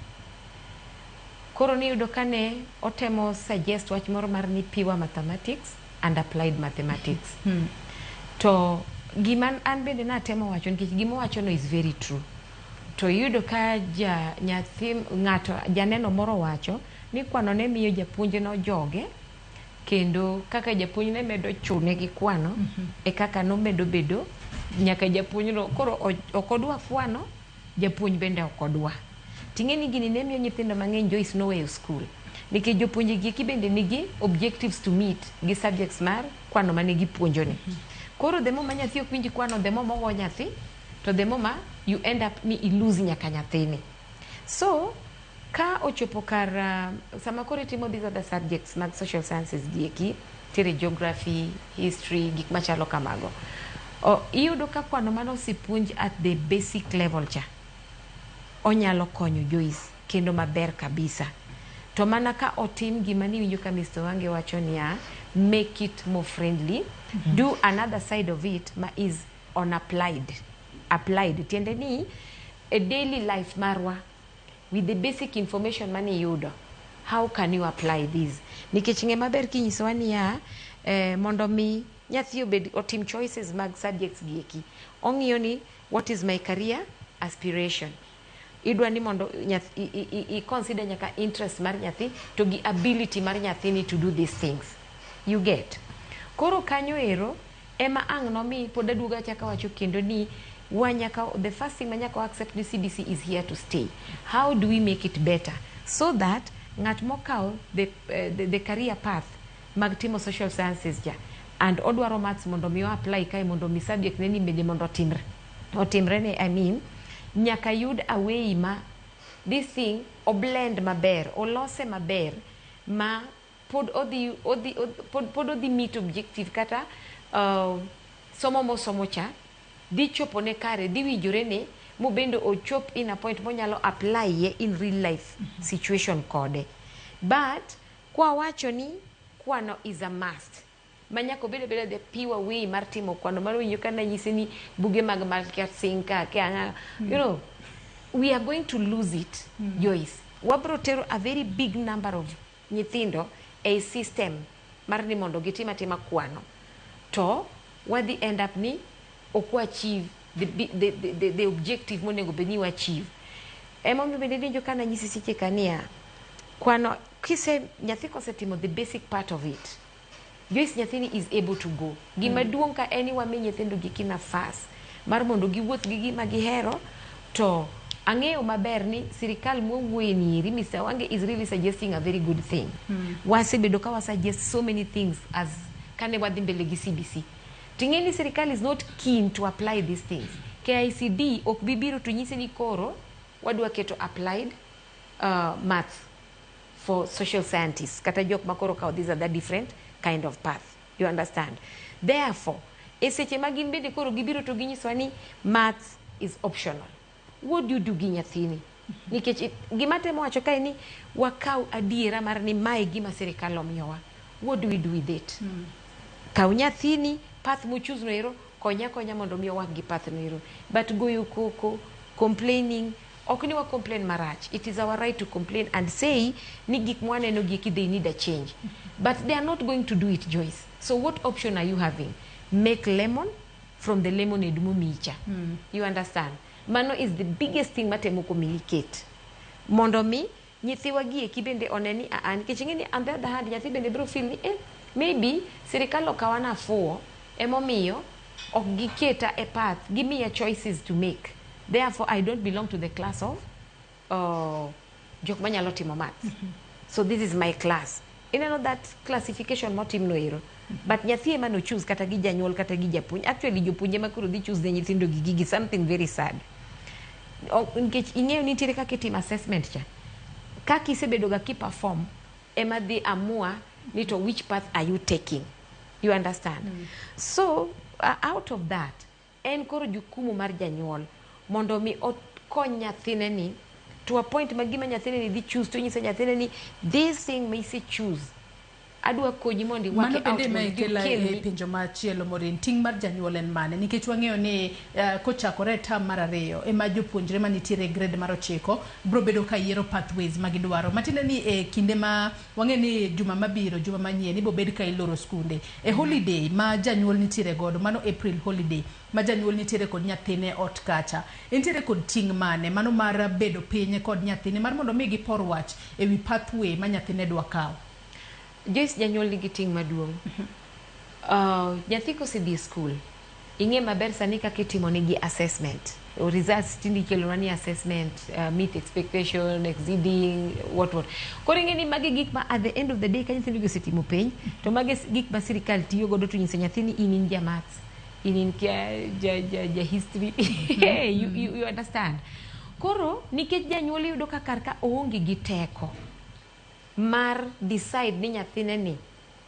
Koro niyudo ka ne otemo suggest wach moro mar ni pure mathematics and applied mathematics. To gima an bende natemo wacho nikech gima owacho no is very true. To iyudo ka ja nyathi ng'ato janeno moro wacho ni kwano ne miyo japuonj no joge, kendo kaka japuonj ne medo chune gi kwano e kaka nomedo bedo nyaka japuonj no koro ok odwa kwano, japuonj bende ok odwa. Ting'e ni gini ne miyo nyithindo mang'eny Joyce noweyo skul nikech jopuonje gi eki bende nigi objectives to meet gi subjects mar kwano mane gipuonjo ni. Koro the more ma nyathi ok winj kwano, the more mogo nyathi, to the more ma you end up ni ilose nyaka nyathini. So ka ochopo kar sama koro itimo these other subjects mag social sciences gi eki, Nitiere geography, history, gik machalo kamago. Iyudo ka kwano mane osepuonj at the basic level cha onyalo konyo, Joyce, kendo maber kabisa. To mana ka otim gima niwinjo ka Mr. Wange wacho niya, make it more friendly. Do another side of it ma is on applied. Applied tiende ni e daily life marwa, with the basic information mane iyudo, how can you apply this? Nikech ng'e maber kinyisowa niya, mondo mi nyathi obed otim choices mag subjects gi eki, ong'iyo ni what is my career aspiration. Idwa ni mondo i consider nyaka interest mar nyathi to gi ability mar nyathini to do these things, you get? Koro kanyo ero ema ang' nomi pod aduogo achako wacho kendo ni wanyaka, the first thing manyaka wa accept ni CBC is here to stay. How do we make it better so that ng'at mokawo the career path mag timo social sciences ja and odwaro maths mondo mi o apply kae, mondo mi subject ne ni bende mondo otimre ne, I mean, nyaka yud a way ma this thing oblend maber, olose maber ma pod odhi meet objective kata somo mosomo cha dhi chopo ne kare, dhi winjore ne mobende ochop in a point monyalo apply ye in real life situation kode. But kwa wacho ni kwano is a must manyaka obed abeda the pure way mar timo kwano mar winjo ka nanyisi ni buge mag Malkia Sinka kia, we are going to lose it. Joyce, wabro tero a very big number of nyithindo e system mar ni mondo gitim atima kwano, to wadhi end up ni ok wa achieve the objective monego bed ni wa achieve. Emomiyo bende winjo ka nanyisi seche ka niya, kwano kise nyathi kosetimo the basic part of it, Joyce, nyathini is able to go. Gima duong' ka en ni wami nyithindo giki nafas mar mondo giwuoth gi gima gihero. To ang'eyo maber ni sirikal mwawuoye ni eri, Mr. Wange is really suggesting a very good thing. Wasebedo ka wasuggest so many things as kane wadhi mbele gi CBC. Ting'e ni sirikal is not keen to apply these things. KICD ok bi biro to nyise ni koro wadwa keto applied maths for social scientists kata jok makoro kawo these other different kind of path, you understand? Therefore, e seche ma gin bende koro gibiro to ginyisowa ni maths is optional, what do you do gi nyathini? Nikech gima temo wacho kae ni wakaw adiera mar ni mae gima sirikal omiyowa, what do we do with it? Kaw nyathini path mochoose no ero, konya konya mondo mi owak gi path no ero. But goyo koko, complaining, ok ni wa complain marach. It is our right to complain and say ni gik mwaneno gi eki, they need a change, but they are not going to do it, Joyce. So what option are you having? Make lemon from the lemonade momicha. You understand? Mano is the biggest thing matemo communicate mondo mi nyithiwa gi eki bende one ni aa, nikech ing'e ni on the other hand nyathi bende biro feel ni maybe sirikal okawa nafuwo, emomiyo ok giketa e path, gimiya choices to make, therefore I don't belong to the class of jok manyalo timo maths. So this is my class. Ineno that classification motimno ero? But nyathi ema no choose, kata gi janyuol kata gi japuonj. Actually, jopuonje ma koro dhi choose ne nyithindo gi gigi, something very sad. Nikech ing'eyo nitiere kaka itimo assessment cha, kaka isebedo ga ki perform ema dhi amua ni to which path are you taking, you understand? So out of that, en koro jukumu mar janyuol mondo mi okony nyathine ni to a point ma gima nyathine ni dhi choose, to nyiso nyathine ni this thing ma ise choose, adwa konyi mondo Mano iwake out bende mondo ma idhi kela e okelni. Penjo machielo, Maureen, ting' mar janyuol en mane? Nikech wang'eyo ni kochakore e term mar ariyo ema jopuonjre manitiere e grade mar 9 biro bedo ka yiero pathways ma gidwaro. Matiende ni e kinde ma wang'eyo ni juma mabiro, juma manyien, ibo bed ka iloro skunde. E holiday ma janyuol nitiere godo, mano April holiday, ma janyuol nitiere kod nyathine ot kacha. Entiere kod ting' mane? Mano mar bedo piny kod nyathine mar mondo mi gipor wach ewi pathway ma nyathine dwa kawo. Joyce, janyuol nigi ting' maduong'. Nyathi kosedhi e school, ing'e maber sani kaka itimo negi assessment. Results tinde ikelonwa ni assessment meet expectation, exceeding, what what. Koro ing'e ni magi gik ma at the end of the day ka nyithindo gi osetimo penj, to magi gik ma sirikal tiyo godo to nyiso nyathi ni in in ja maths, in in kia ja history. You understand? Koro nikech janyuol iyudo ka kar ka oonge gi teko mar decide ni nyathine ni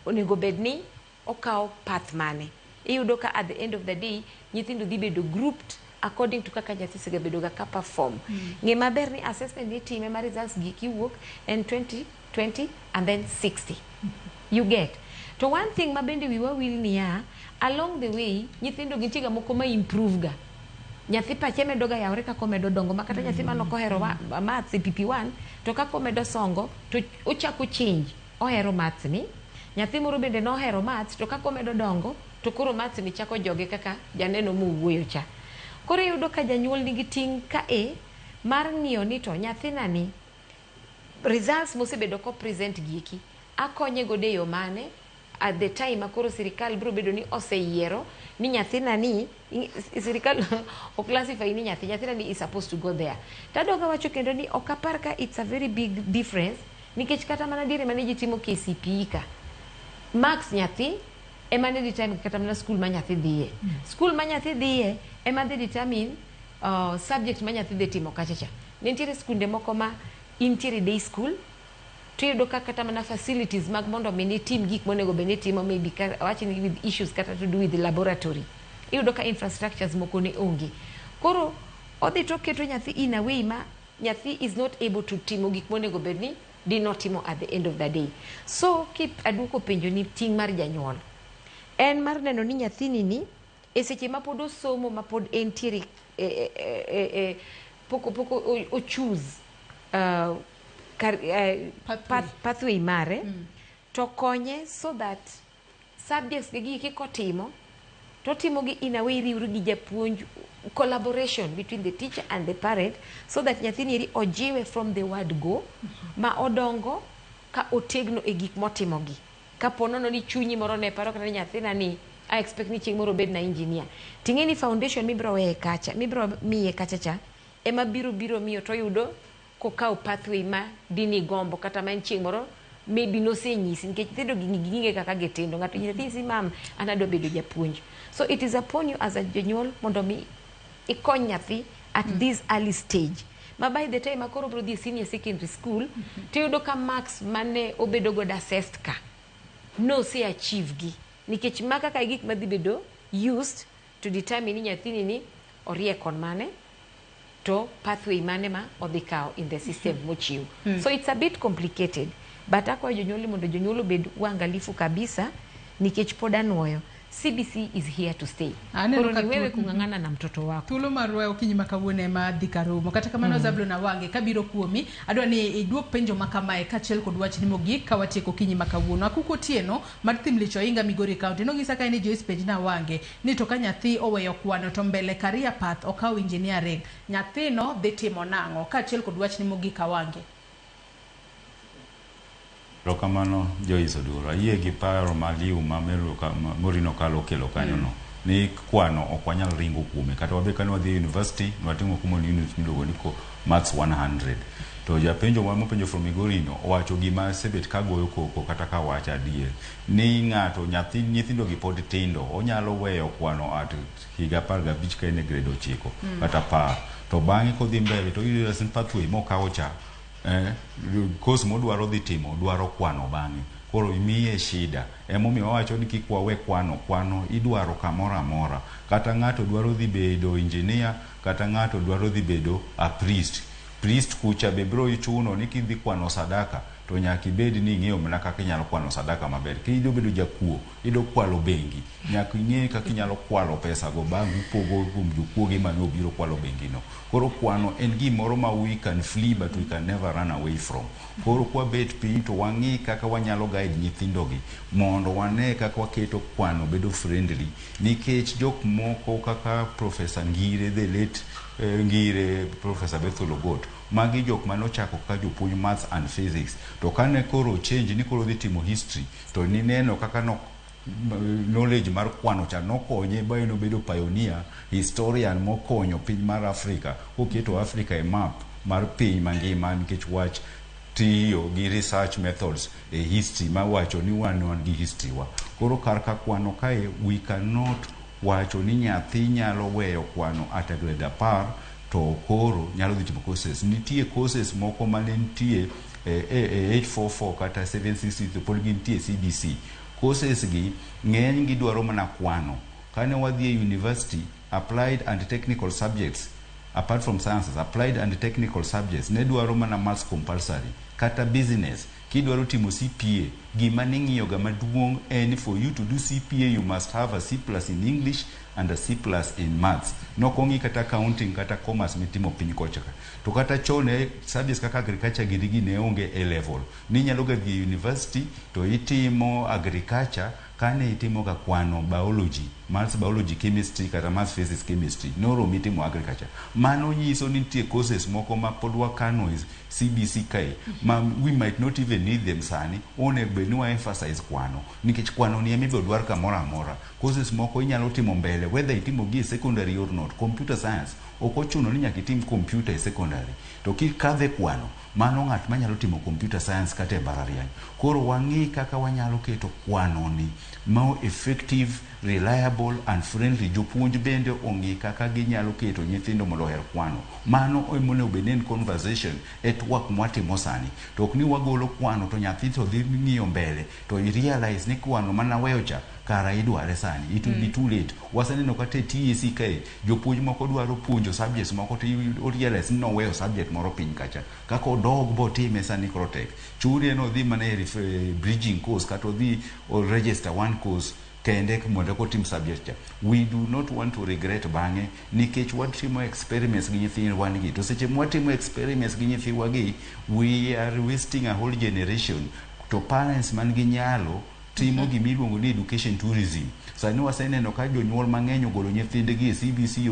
onego bed ni okawo path mane. Iyudo ka at the end of the day nyithindo dhi bedo grouped according to kaka nyathi osegabedo ga ka perform. Ng'e maber ni assessment mitime ma results gi kiwuok en 20, 20 and then 60. You get. To one thing ma bende wiwa wil niya, along the way nyithindo gi nitie ga moko ma improve ga. Nyathi pache medo ga yawre kaka omedo dongo ma kata nyathi mane ok ohero maths e PP1 to kaka omedo songo to ochako change ohero maths ni. Nyathi moro bende nohero maths to kaka omedo dongo to koro maths ni chako joge kaka janeno mowuoyo cha. Koro iyudo ka janyuol nigi ting' ka e mar ng'iyo ni to nyathina ni results mosebedo ko present gieki akonye godo e yo mane at the time ma koro sirikal biro bedo ni oseyiero ni nyathina ni sirikal o classify ni nyathina ni is supposed to go there. Tadoga wacho kendo ni ok apar ka it's a very big difference nikech kata mana diere mane ji timo KCPE ka marks nyathi ema ne determine kata mana school ma nyathi dhiye. School ma nyathi dhiye ema dhi determine subject ma nyathi dhi timo kacha cha. Nitiere skunde moko ma intiere day school to iyudo ka kata mana facilities mag mondo mi nitim gik monego bed ni itimo maybe ka awach ni with issues kata to do with the laboratory. Iyudo ka infrastructures moko ne onge. Koro odhi to oketo nyathi in a way ma nyathi is not able to timo gik monego bed ni dinotimo at the end of the day. So kip aduoko penjo ni ting' mar janyuol en mar neno ni nyathini ni e seche ma pod osomo ma pod entiere pok o choose pathway mare to konye so that subjects gi giki kotimo to timo gi in a way riwri gi japuonj, collaboration between the teacher and the parent, so that nyathini eri ojiwe from the word go ma odongo ka otegno e gik motimo gi. Kapo nono ni chunyi moro ne paro kata ni nyathina ni I expect ni chieng' moro obed na engineer, ting'e ni foundation mibiro weye kacha mibiro miye kacha cha ema biro miyo toyudo kokawo pathway ma dini gombo kata ma en chieng' moro maybe nosenyisi, nikech nyithindo gi ging'e kaka gitindo. Ng'ato nyathi nyisi, "Mam, an adwa bedo japuonj." So it is upon you as a janyuol mondo mi ikony nyathi at this early stage ma by the time akoro biro dhi e senior secondary school tiyudo ka marks mane obedo godo assessed ka nose achieve gi, nikech ma kaka e gik madhi bedo used to determine ni nyathini ni oriek kon mane to pathway mane ma odhi kawo in the system mochiw. So it's a bit complicated, but akwayo jonyuol ni mondo jonyuol obed waangalifu kabisa, nikech pod anuoyo CBC is here to stay. Aneno Koro ka ni wewe kung'ang'ana na mtoto wako. Thuolo marwa okinyi ma kawuono ema dhi karumo. Kata kamano, Zablon Awange, kabiro kuomi, adwa ni iduok penjo ma kamae kaachiel kod wachni mogik ka watieko okinyi ma kawuono. Akuko Otieno mar Thimlich Oinga, Migori County, nonyisa kae ni Joyce penjna Awange ni to ka nyathi oweyo kwano to mbele career path okawo engineering, nyathino dhi timo nang'o? Kaachiel kod wachni mogik, Awange. Erokamano, Joyce Oduro. Ayie gi paro maliw ma Maureen Okalo okelo kanyo no. Ni kwano ok wanyal ringo kuome. Kata wabe kane wadhi e university, nwatimo common unit miluongo ni Maths 100. To japenjo ma mopenjo from Migori no owacho gima asebet kagoyo koko kata kawacho adier. Ni ng'ato nyathi nyithindo gi pod tindo, onyalo weyo kwano at higa 15 ka en e grade 9 kata 10. To bang'e kodhi mbele to oyudo pathway mokawo cha course modwaro dhi timo dwaro kwano bang'e koro imiye shida. Emomiyo wawacho ni kik wawe kwano. Kwano idwaro kamoro amora, kata ng'ato dwaro dhi bedo engineer, kata ng'ato dwaro dhi bedo a priest. Priest kucha be biro chuno ni kidhi kwano sadaka to nyaka ibed ni ing'eyo mana kaka inyalo kwano sadaka maber. Kidwa bedo jakuo, idwa kwalo bengi, nyaka ing'e kaka inyalo kwalo pesa go bang' upogo kuom jokuoge mane obiro kwalo bengi no. Koro kwano en gimoro ma we can flee but we can never run away from. Koro kwabet piny to wang'i kaka wanyalo guide nyithindo gi mondo wane kaka waketo kwano bedo friendly, nikech jok moko kaka Professor Ngire, the late Ngire, Professor Bethel Ogot, magi jok manochako kaka jopuonj maths and physics, to kane koro change ni koro dhi timo history to nineno kaka no knowledge mar kwano cha nokonye ba en obedo pioneer historian mokonyo piny mar Africa koketo Africa e map mar piny mangima, nikech wach tiyo gi research methods e history mawacho ni wan gi history wa. Koro kar ka kwano kae we cannot wacho ni nyathi nyalo weyo kwano at a grade 10 to koro nyalo dhi timo courses. Nitie courses moko mane nitie e 844 kata 760 to pod gintie CBC. Courses gi ng'eny gi dwaro mana kwano. Kane wadhi e university, applied and technical subjects, apart from sciences, applied and technical subjects ne dwaro mana maths compulsory. Kata business, kidwaro timo CPA, gima ning'iyo ga maduong' en for you to do CPA you must have a C plus in English and a C plus in maths. Nokong'i kata accounting kata commerce mitimo piny kocha ka. To kata chon e subjects kaka agriculture giri gi ne onge A level. Ninyalo ga dhi e university to itimo agriculture kane itimo ga kwano biology, maths, biology, chemistry kata maths, physics, chemistry noromi timo agriculture. Mano nyiso ni nitie courses moko ma pod wakano e CBC kae ma we might not even need them sani. Onego bed ni wa emphasize kwano nikech kwano ni ema ibiro dwar kamoro amora. Courses moko inyalo timo mbele whether itimo gi e secondary or not. Computer science ok ochuno ni nyaka itim computer e secondary, to kikadhe kwano mano ng'at manyalo timo computer science kata e mbalariany. Koro wang'i kaka wanyalo keto kwano ni ma effective, reliable and friendly. Jopuonj bende ong'i kaka ginyalo keto nyithindo mondo oher kwano. Mano emonego bed ni en conversation e twak mwatimo sani, to ok ni wagolo kwano to nyathi to dhi ng'iyo mbele to i realize ni kwano manaweyo cha kara idware sani. It will be too late. Waseneno kata e TSC kae jopuonj moko dwaro puonjo subjects moko to o realize ni noweyo subject moro piny kacha, kaka odog botime sani koro tek. Chune nodhi mana e bridging course kata odhi o register one course kende mondo kotim subject cha. We do not want to regret bang'e nikech watimo experiments gi nyithindwa gi, to seche mwatimo experiments gi nyithiwa gi, we are wasting a whole generation. To parents man gi nyalo timo gimiluongo ni education tourism. Sani waseneno ka jonyuol mang'eny ogolo nyithindgi e CBC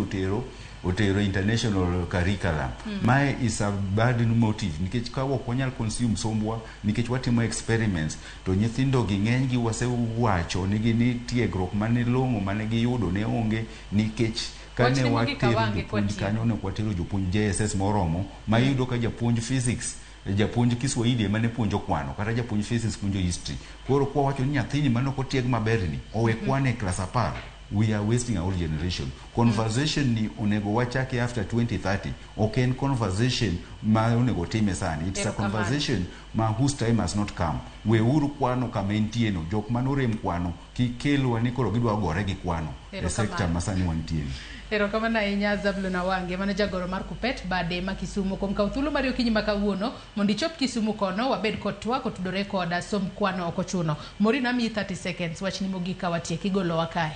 otero international curriculum. Mae is a bad motive nikech ka ok wanyal consume sombwa nikech watimo experiments to nyithindo gi ng'eny gi wasewacho nigi ni tiegruok mane long'o mane giyudo ne onge nikech kane watero jopuonj kanyo ne ok watero jopuonj JSS moromo ma iyudo ka japuonj physics, japuonj Kiswahili ema ne puonjo kwano kata japuonj physics puonjo history. Koro kwa wacho ni nyathini mane ok otieg maber ni owe kwano e klas 10, we are wasting our generation. Conversation ni onego wachake after 2030. Ok en conversation ma onego time sani. It's a conversation ma whose time has not come. Weuru kwano kama entie no. Jok manorem kwano kikelwa ni koro gidwa gore gi kwano e sector ma sani wantie ni. Erokamano ahinya Zablon Awange, mano jagoro mar Kupet bade ma Kisumu kuom kawo thuolo mari okinyi ma kawuono mondo ichop Kisumu kono wabed kod twak otudore koda som kwano ok ochuno. Maureen, amiyi 30 seconds wachni mogik ka watiek igolowa kae.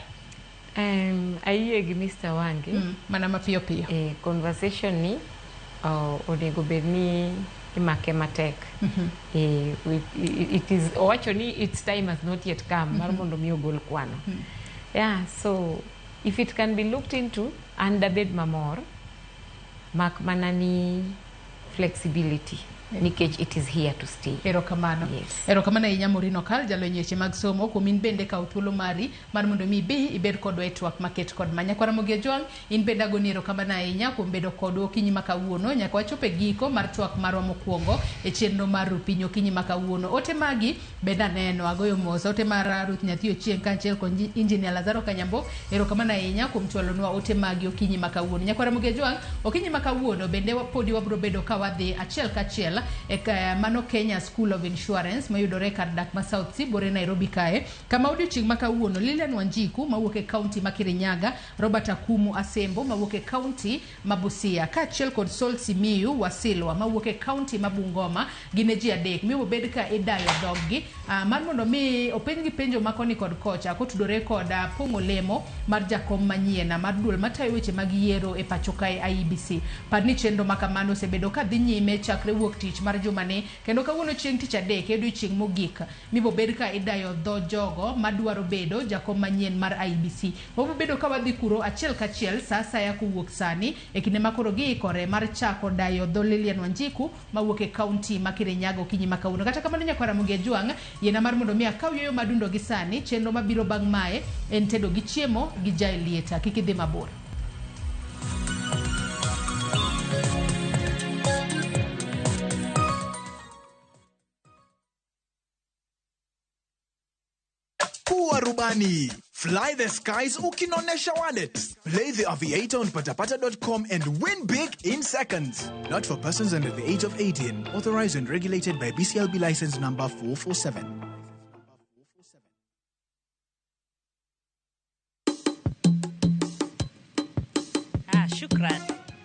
Ayie gi Mr. Wange. Mana mapiyo piyo. Conversation ni onego bed ni imake matek. It is owacho ni its time has not yet come mar mondo mi ogol kwano. Yeah, so if it can be looked into, an dabed mamor mak mana ni flexibility nikech it is here to stay. Erokamano. Yes. Erokamano ahinya Maureen Okal, jalony weche mag somo kuom in bende kaw thuolo mari mar mondo mi ibi ibed kodwa e twak maket kod ma. Nyakwara Ramogi Ojwang', in bende agoni erokamano ahinya kuom bedo kodwa okinyi ma kawuono nyaka wachop e giko mar twak marwa mokwongo e chenro mar Rupiny okinyi ma kawuono. Ote magi bende aneno, agoyo mos. Ote mar Ruth Nyathi Ochieng' kaachiel kod Engineer Lazaro Kanyambo, erokamano ahinya kuom chwalonwa ote magi okinyi ma kawuono. Nyakwara Ramogi Ojwang', okinyi ma kawuono bende podi wabiro bedo ka wadhi achiel kachiel e mano Kenya School of Insurance mayudore kar dak ma South C bore Nairobi kae, kama odiochieng' ma kawuono Lilian Wanjiku mawuok e kaunti ma Kirinyaga, Robert Akumu Asembo mawuok e kaunti ma Busia kaachiel kod Sol Simiyu Wasilwa mawuok e kaunti ma Bungoma gin e ji adek mibo bed ka idayo dhoggi mar mondo mi openjgi penjo ma koni kod kocha kotudore kod pong'o lemo mar jakom manyien mar duol matayo weche mag yiero e pacho kae IEBC. Par ni chenro ma kamano osebedo ka dhi nyime chakre wuok tich mar jumani kendo kawuono chieng' tich adek e odiochieng' mogik mibo bed ka idayo dho jogo madwaro bedo jakom manyien mar IEBC. Wabiro bedo ka wadhi kuro achiel kachiel sa asaya kowuok sani e kinde ma koro giikore mar chako dayo dho Lilian Wanjiku mawuok e kaunti ma Kirinyaga okinyi ma kawuono. Kata kamano nyakwara Ramogi Ojwang', yiena mar mondo mi akaw yueyo madundo gi sani. Chenro mabiro bang' mae en tedo gi chiemo gi Jael Lieta. Kik idhi mabor. Kuwa rubani. Fly the skies ukinonesha wallet. Play the Aviator on patapata.com and win big in seconds. Not for persons under the age of 18. Authorized and regulated by BCLB license number 447. Shukran.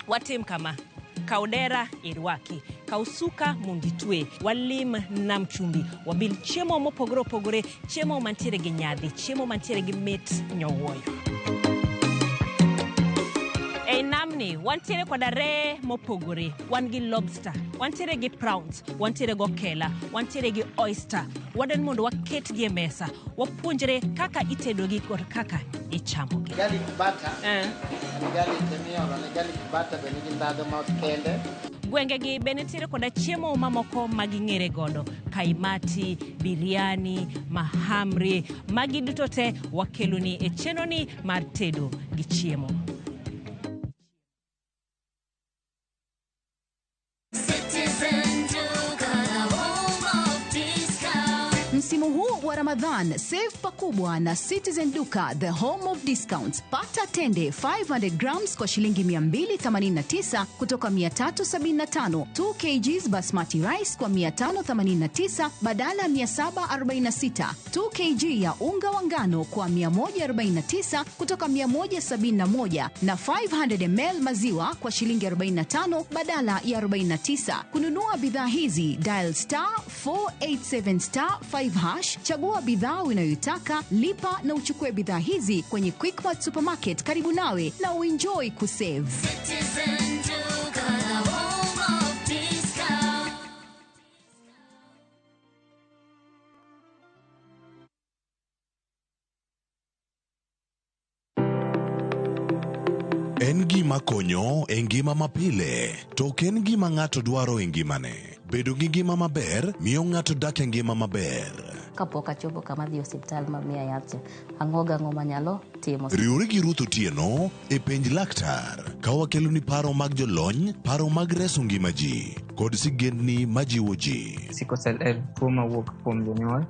Watim kama. Kaw dera irwaki, kaw suka mondo itwe, walim nam chumbi, wabil chiemo mopogore opogore, chiemo mantiere gi nyadhi, chiemo mantiere gi mit nyowuoyo. Ei namni wantiere koda reye mopogore, wan gi lobster, wantiere gi prawns, wantiere gi okela, wantiere gi oyster. Wadwani mondo waketgi e mesa, wapuonjre kaka itedogi kod kaka ichamogi. Garlic butter. En garlic miolo ne garlic butter be nigi ndhadhu ma kende. Gwengegi be nitiere koda chiemo mamoko ma ging'ere godo, kaimati, biryani, mahamri, magi duto te wakeloni e chenroni mar tedo gi chiemo. Citizen Duka, the home of discount. Msimu huu wa Ramadhan, save pakubwa na Citizen Duka, the home of discounts. Pata tende 500 grams kwa shilingi 289 kutoka 375, 2 kgs basmati rice kwa 589 badala ya 746, 2 kg ya unga wa ngano kwa 149 kutoka 171 na 500 ml maziwa kwa shilingi 45 badala ya 49. Kununua bidhaa hizi dial star 487 star 5 hash, chagua bidhaa unayoitaka, lipa na uchukue bidhaa hizi kwenye Quickmart Supermarket karibu nawe na uenjoy kusave. Citizen Duka, the home of discount. En gima konyo e ngima mapile, to ok en gima ng'ato dwaro e ngimane. Bedo gi ngima maber miyo ng'ato dak e ngima maber. Kapok achopo kama dhi osiptal ma miya yath cha, ang'o gang'o manyalo timo. Riwri gi Ruth Otieno e Penj Laktar ka wakeloni paro mag jolony, paro mag reso ngima ji, kod sigendni majiwo ji. Sickle cell en tuo mawuok kuom jonyuol.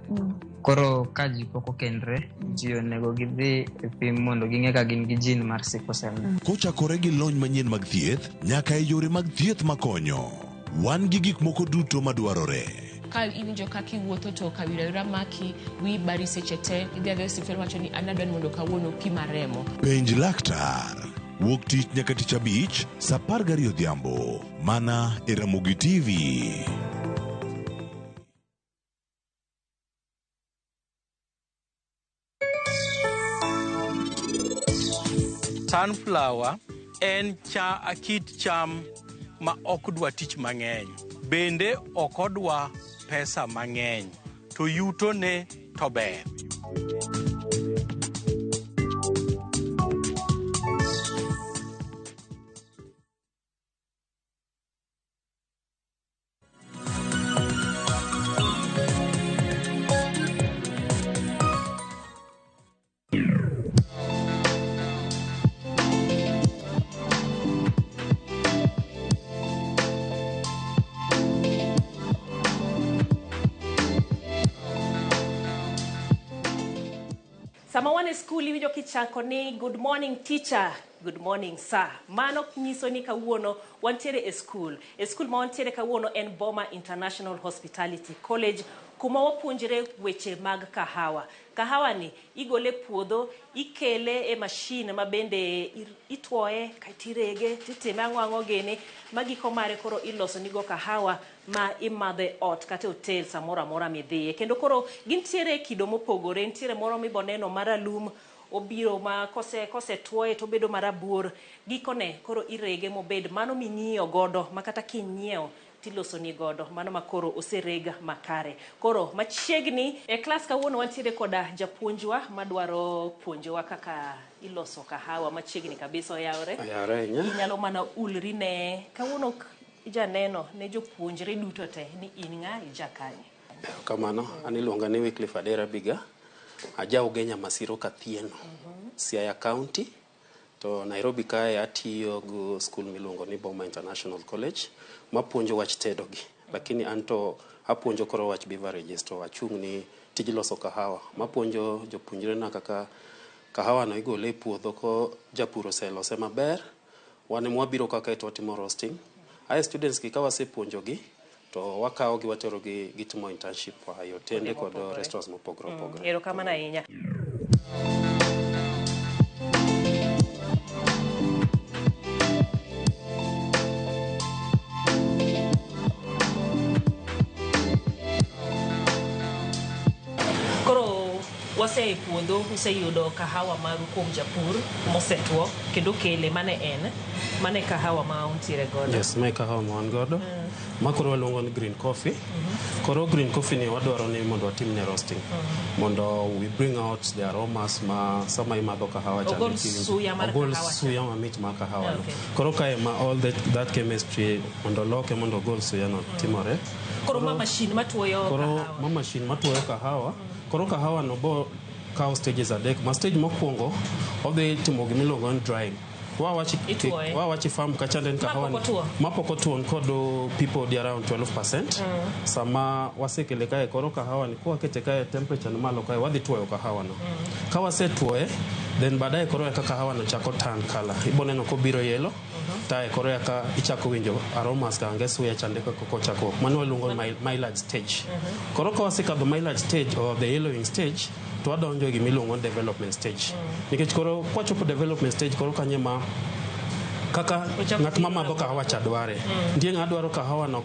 Koro ka ji pok okendre, ji onego gidhi e pim mondo ging'e ka gin gi gene mar sickle cell. Kochakore gi lony manyien mag thieth nyaka e yore mag thieth makonyo. Wan gi gik moko duto madwarore. Ka iwinjo kaka iwuotho to kawira wira maki, wiyi bari seche te, idhi adhiya e osiptal wacho ni an adwa ni mondo kawuono pima remo. Penj Laktar. Wuok tich nyaka tich abich, saa 12 odhiambo. Mana e Ramogi TV. Sunflower en kit cham ma ok dwa tich mang'eny. Bende ok odwa pesa mang'eny. To yutone to ber. Sama wan e skul iwinjo kichako ni good morning teacher, good morning sir. Mano nyiso ni kawuono wantiere e skul. E skul ma wantiere kawuono en Boma International Hospitality College, kuma wapuonjre weche mag kahawa. Kahawa ni igole puodho, ikele e mashin ma bende itwoye, kaeto irege, titime ang'o ang'o gini, ma giko mare koro iloso nigo kahawa ma imadho e ot kata e hotel samoro amora midhiye. Kendo koro gintiere kido mopogore, nitiere moro miboneno maralum, obiro ma kosetwoye to obedo marabuor. Gikone koro irege mobed mano ming'iyo godo ma kata kinyiewo tilosoni godo mano ma koro osereg makare. Koro machiegni e klas kawuono wantiere koda japuonjwa madwaro puonjowa kaka iloso kahawa machiegni kabisa. Oyawore? Oyawore ahinya. Inyalo mana ulri ne kawuono ijaneno ne jopuonjre duto te ni in ng'a ija kanye. Erokamano, an iluonga ni Wycliffe Adera Biga. Aja Ugenya Masiro Kathieno, Siaya County. To Nairobi kae atiyo go skul miluongo ni Boma International College mapuonjo wach tedo gi. Lakini anto apuonjo koro wach beverages to achung' ni tij loso kahawa. Mapuonjo jopuonjre na kaka kahawa no igole e puodho ko japur oselose maber. Wan ema wabiro kaka to watimo roasting. Ae students gi ka wasepuonjo gi to wakawo gi watero gi gitimo internship e otende kod restaurants mopogore opogore. Erokamano ahinya. Wasea e puodho, useyudo kahawa maru kuom japur mosetwo kendo kele mane en mane kahawa ma untiere godo. Yes, mae kahawa ma wan godo. Ma koro waluongo ni green coffee. Koro green coffee ni wadwaro ni mondo watimne roasting. Mondo we bring out the aromas ma sama imadho kahawa cha Ogol nitie- suya mar ogol kahawa cha. suya mamit mar kahawa no. Okay. Koro kae ma all that chemistry mondo loke mondo ogol suya no timore. Koro ma machine matuoyo Koro kahawa. ma machine matuoyo kahawa. Koro kahawa no bo kawo stages adek. Ma stage mokwongo odhi timo gimiluongo ni drying. Ituoye. Wawachi farm kacha en kahawa Mapok otuo? mapok otuo ni kod people di around 12%. Sama wasekele kae koro kahawa ni kwakete kae temperature ni malo kae wadhi tuoyo kahawa no. Ka wasetuoye then baadaye koro eka kahawa no chako turn color. Ibo neno kobiro yellow. Tae koro eka ichako winjo aromas ka ange suya chande kaka kochako. Mano waluongo ni Maillard stage. Koro ka wasekadho Maillard stage or the yellowing stage to wadonjo e gimiluongo ni development stage. Nikech koro kwachopo development stage koro kanye ma kaka ng'at ma madho kahawa cha dware. Nitie ng'a dwaro kahawa no